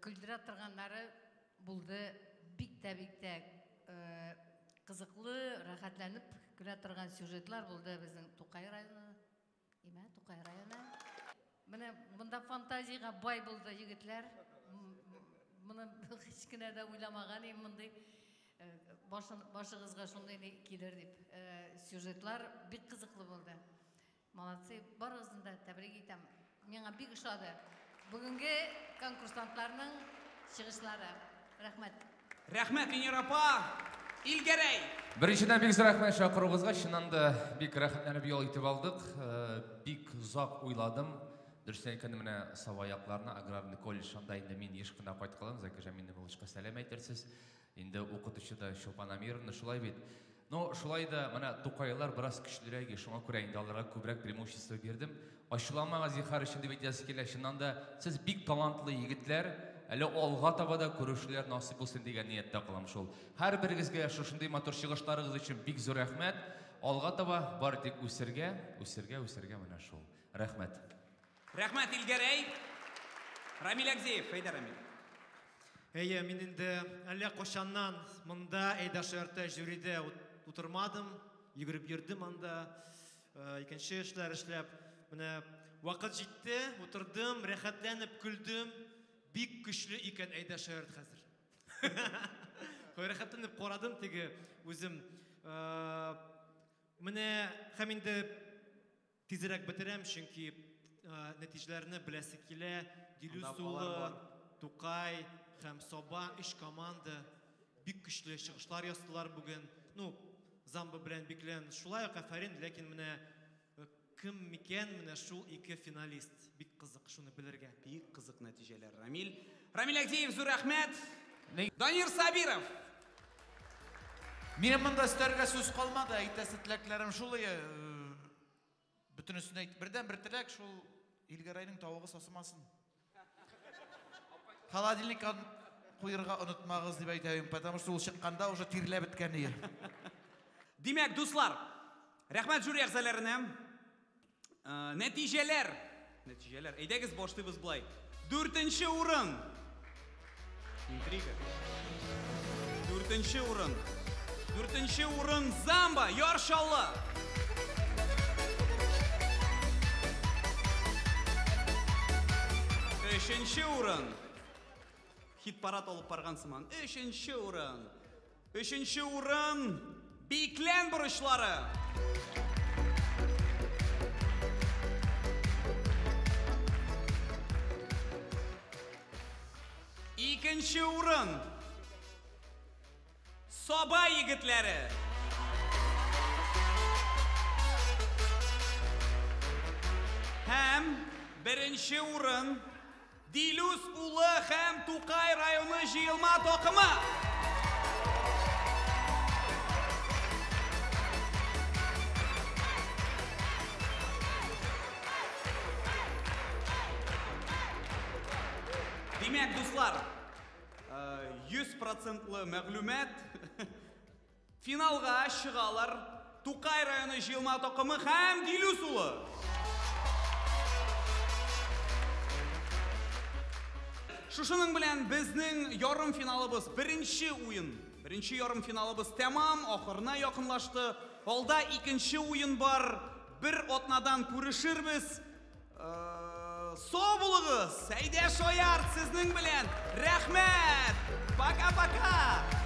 көлдерә торганнары булды. Бик тә, бик тә кызыклы, рәхәтләнеп көлә торган сюжетлар булды безнең Тукай районы. Имә, Тукай районы. Менә монда фантазиягә бай булды егетләр. Моны һич кенә дә уйламаган идем, мондый башыгызга шундый ни килер дип. Сюжетлар бик кызыклы булды. Молодцы, барыгызны да тәбрик итәм. Миңа бик ошады бүгенге конкурсантларның чыгышлары. Рәхмәт. Рәхмәт, Венера апа. Илгәрәй. Беренчедән, бик зур рәхмәт чакыруыгызга. Чыннан да бик рәхәтләнеп ял итеп алдык. Бик озак уйладым. Дөресен әйткәндә, менә Саба якларына, аграрный колледж, анда инде мин еш кына кайткалам. Зәкирҗан Миннемулловичка сәлам әйтерсез. Инде укытучы да Чулпан Амировна, шулай бит. Но шулай да менә Тукайлар бераз көчлерәк, шуңа күрә инде аларга күбрәк преимущество бирдем. Ачуланмагыз зинһар өчен дип әйтәсе килә. Чыннан да сез бик талантлы егетләр. Әле алга таба да күрешүләр насыйп булсын дигән нияттә калам шул. Һәрберегезгә шушындый матур чыгышларыгыз өчен бик зур рәхмәт. Алга таба бары тик үсергә, үсергә, үсергә менә шул. Рәхмәт. Рәхмәт, Илгәрәй. Рамил Әгзеев, әйдә, Рамил. Әйе, мин инде әллә кайчаннан монда Әйдә шаярта жюрида утырмадым, йөгереп йөрдем анда, икенче эшләр эшләп. Менә вакыт җитте, утырдым, рәхәтләнеп көлдем. Бик көчле икән Әйдә шаярт хәзер. Рәхәтләнеп карадым теге үзем. Менә һәм инде тизрәк бетерәм, чөнки нәтиҗәләрне беләсе килә. Дилүс улы, Тукай һәм Саба өч команда бик көчле чыгышлар ясадылар бүген. Ну, Замба белән Биклән шулай ук афәрин, ләкин менә кем микән менә шул ике финалист? Бик кызык шуны белергә. Бик кызык нәтиҗәләр, Рамил. Рамил Әгдиев, зур рәхмәт. Данир Сабиров. Минем монда өстәргә сүз калмады, әйтәсе теләкләрем шул, бөтенесен әйт. Бердән бер теләк шул, Илгәрәйнең тавыгы сасымасын. Холодильникка куерга онытмагыз дип әйтәем, потому что ул чыкканда уже тирләп беткән иде. Димәк, дуслар, рәхмәт жюри әгъзаларына. Нәтиҗәләр. Нәтиҗәләр. Әйдәгез башлыйбыз болай. Дүртенче урын. Интрига. Дүртенче урын. Дүртенче урын Замба, Яр Чаллы. Өченче урын. Хит-парад алып барган сыман. Өченче урын. Өченче урын Биклән борычлары. Икенче урын Саба егетләре. Һәм беренче урын Дилүс улы һәм Тукай районы җыелма такымы. Димәк, дуслар, 100 процентлы мәгълүмат, финалга чыгалар Тукай районы җыелма такымы һәм Дилүс улы. Шушының белән безнең ярым финалыбыз, беренче уен, беренче ярым финалыбыз тәмам, ахырына якынлашты. Алда икенче уен бар. Бер атнадан күрешербез. Сау булыгыз. Әйдә шаярт сезнең белән. Рәхмәт. Пока-пока.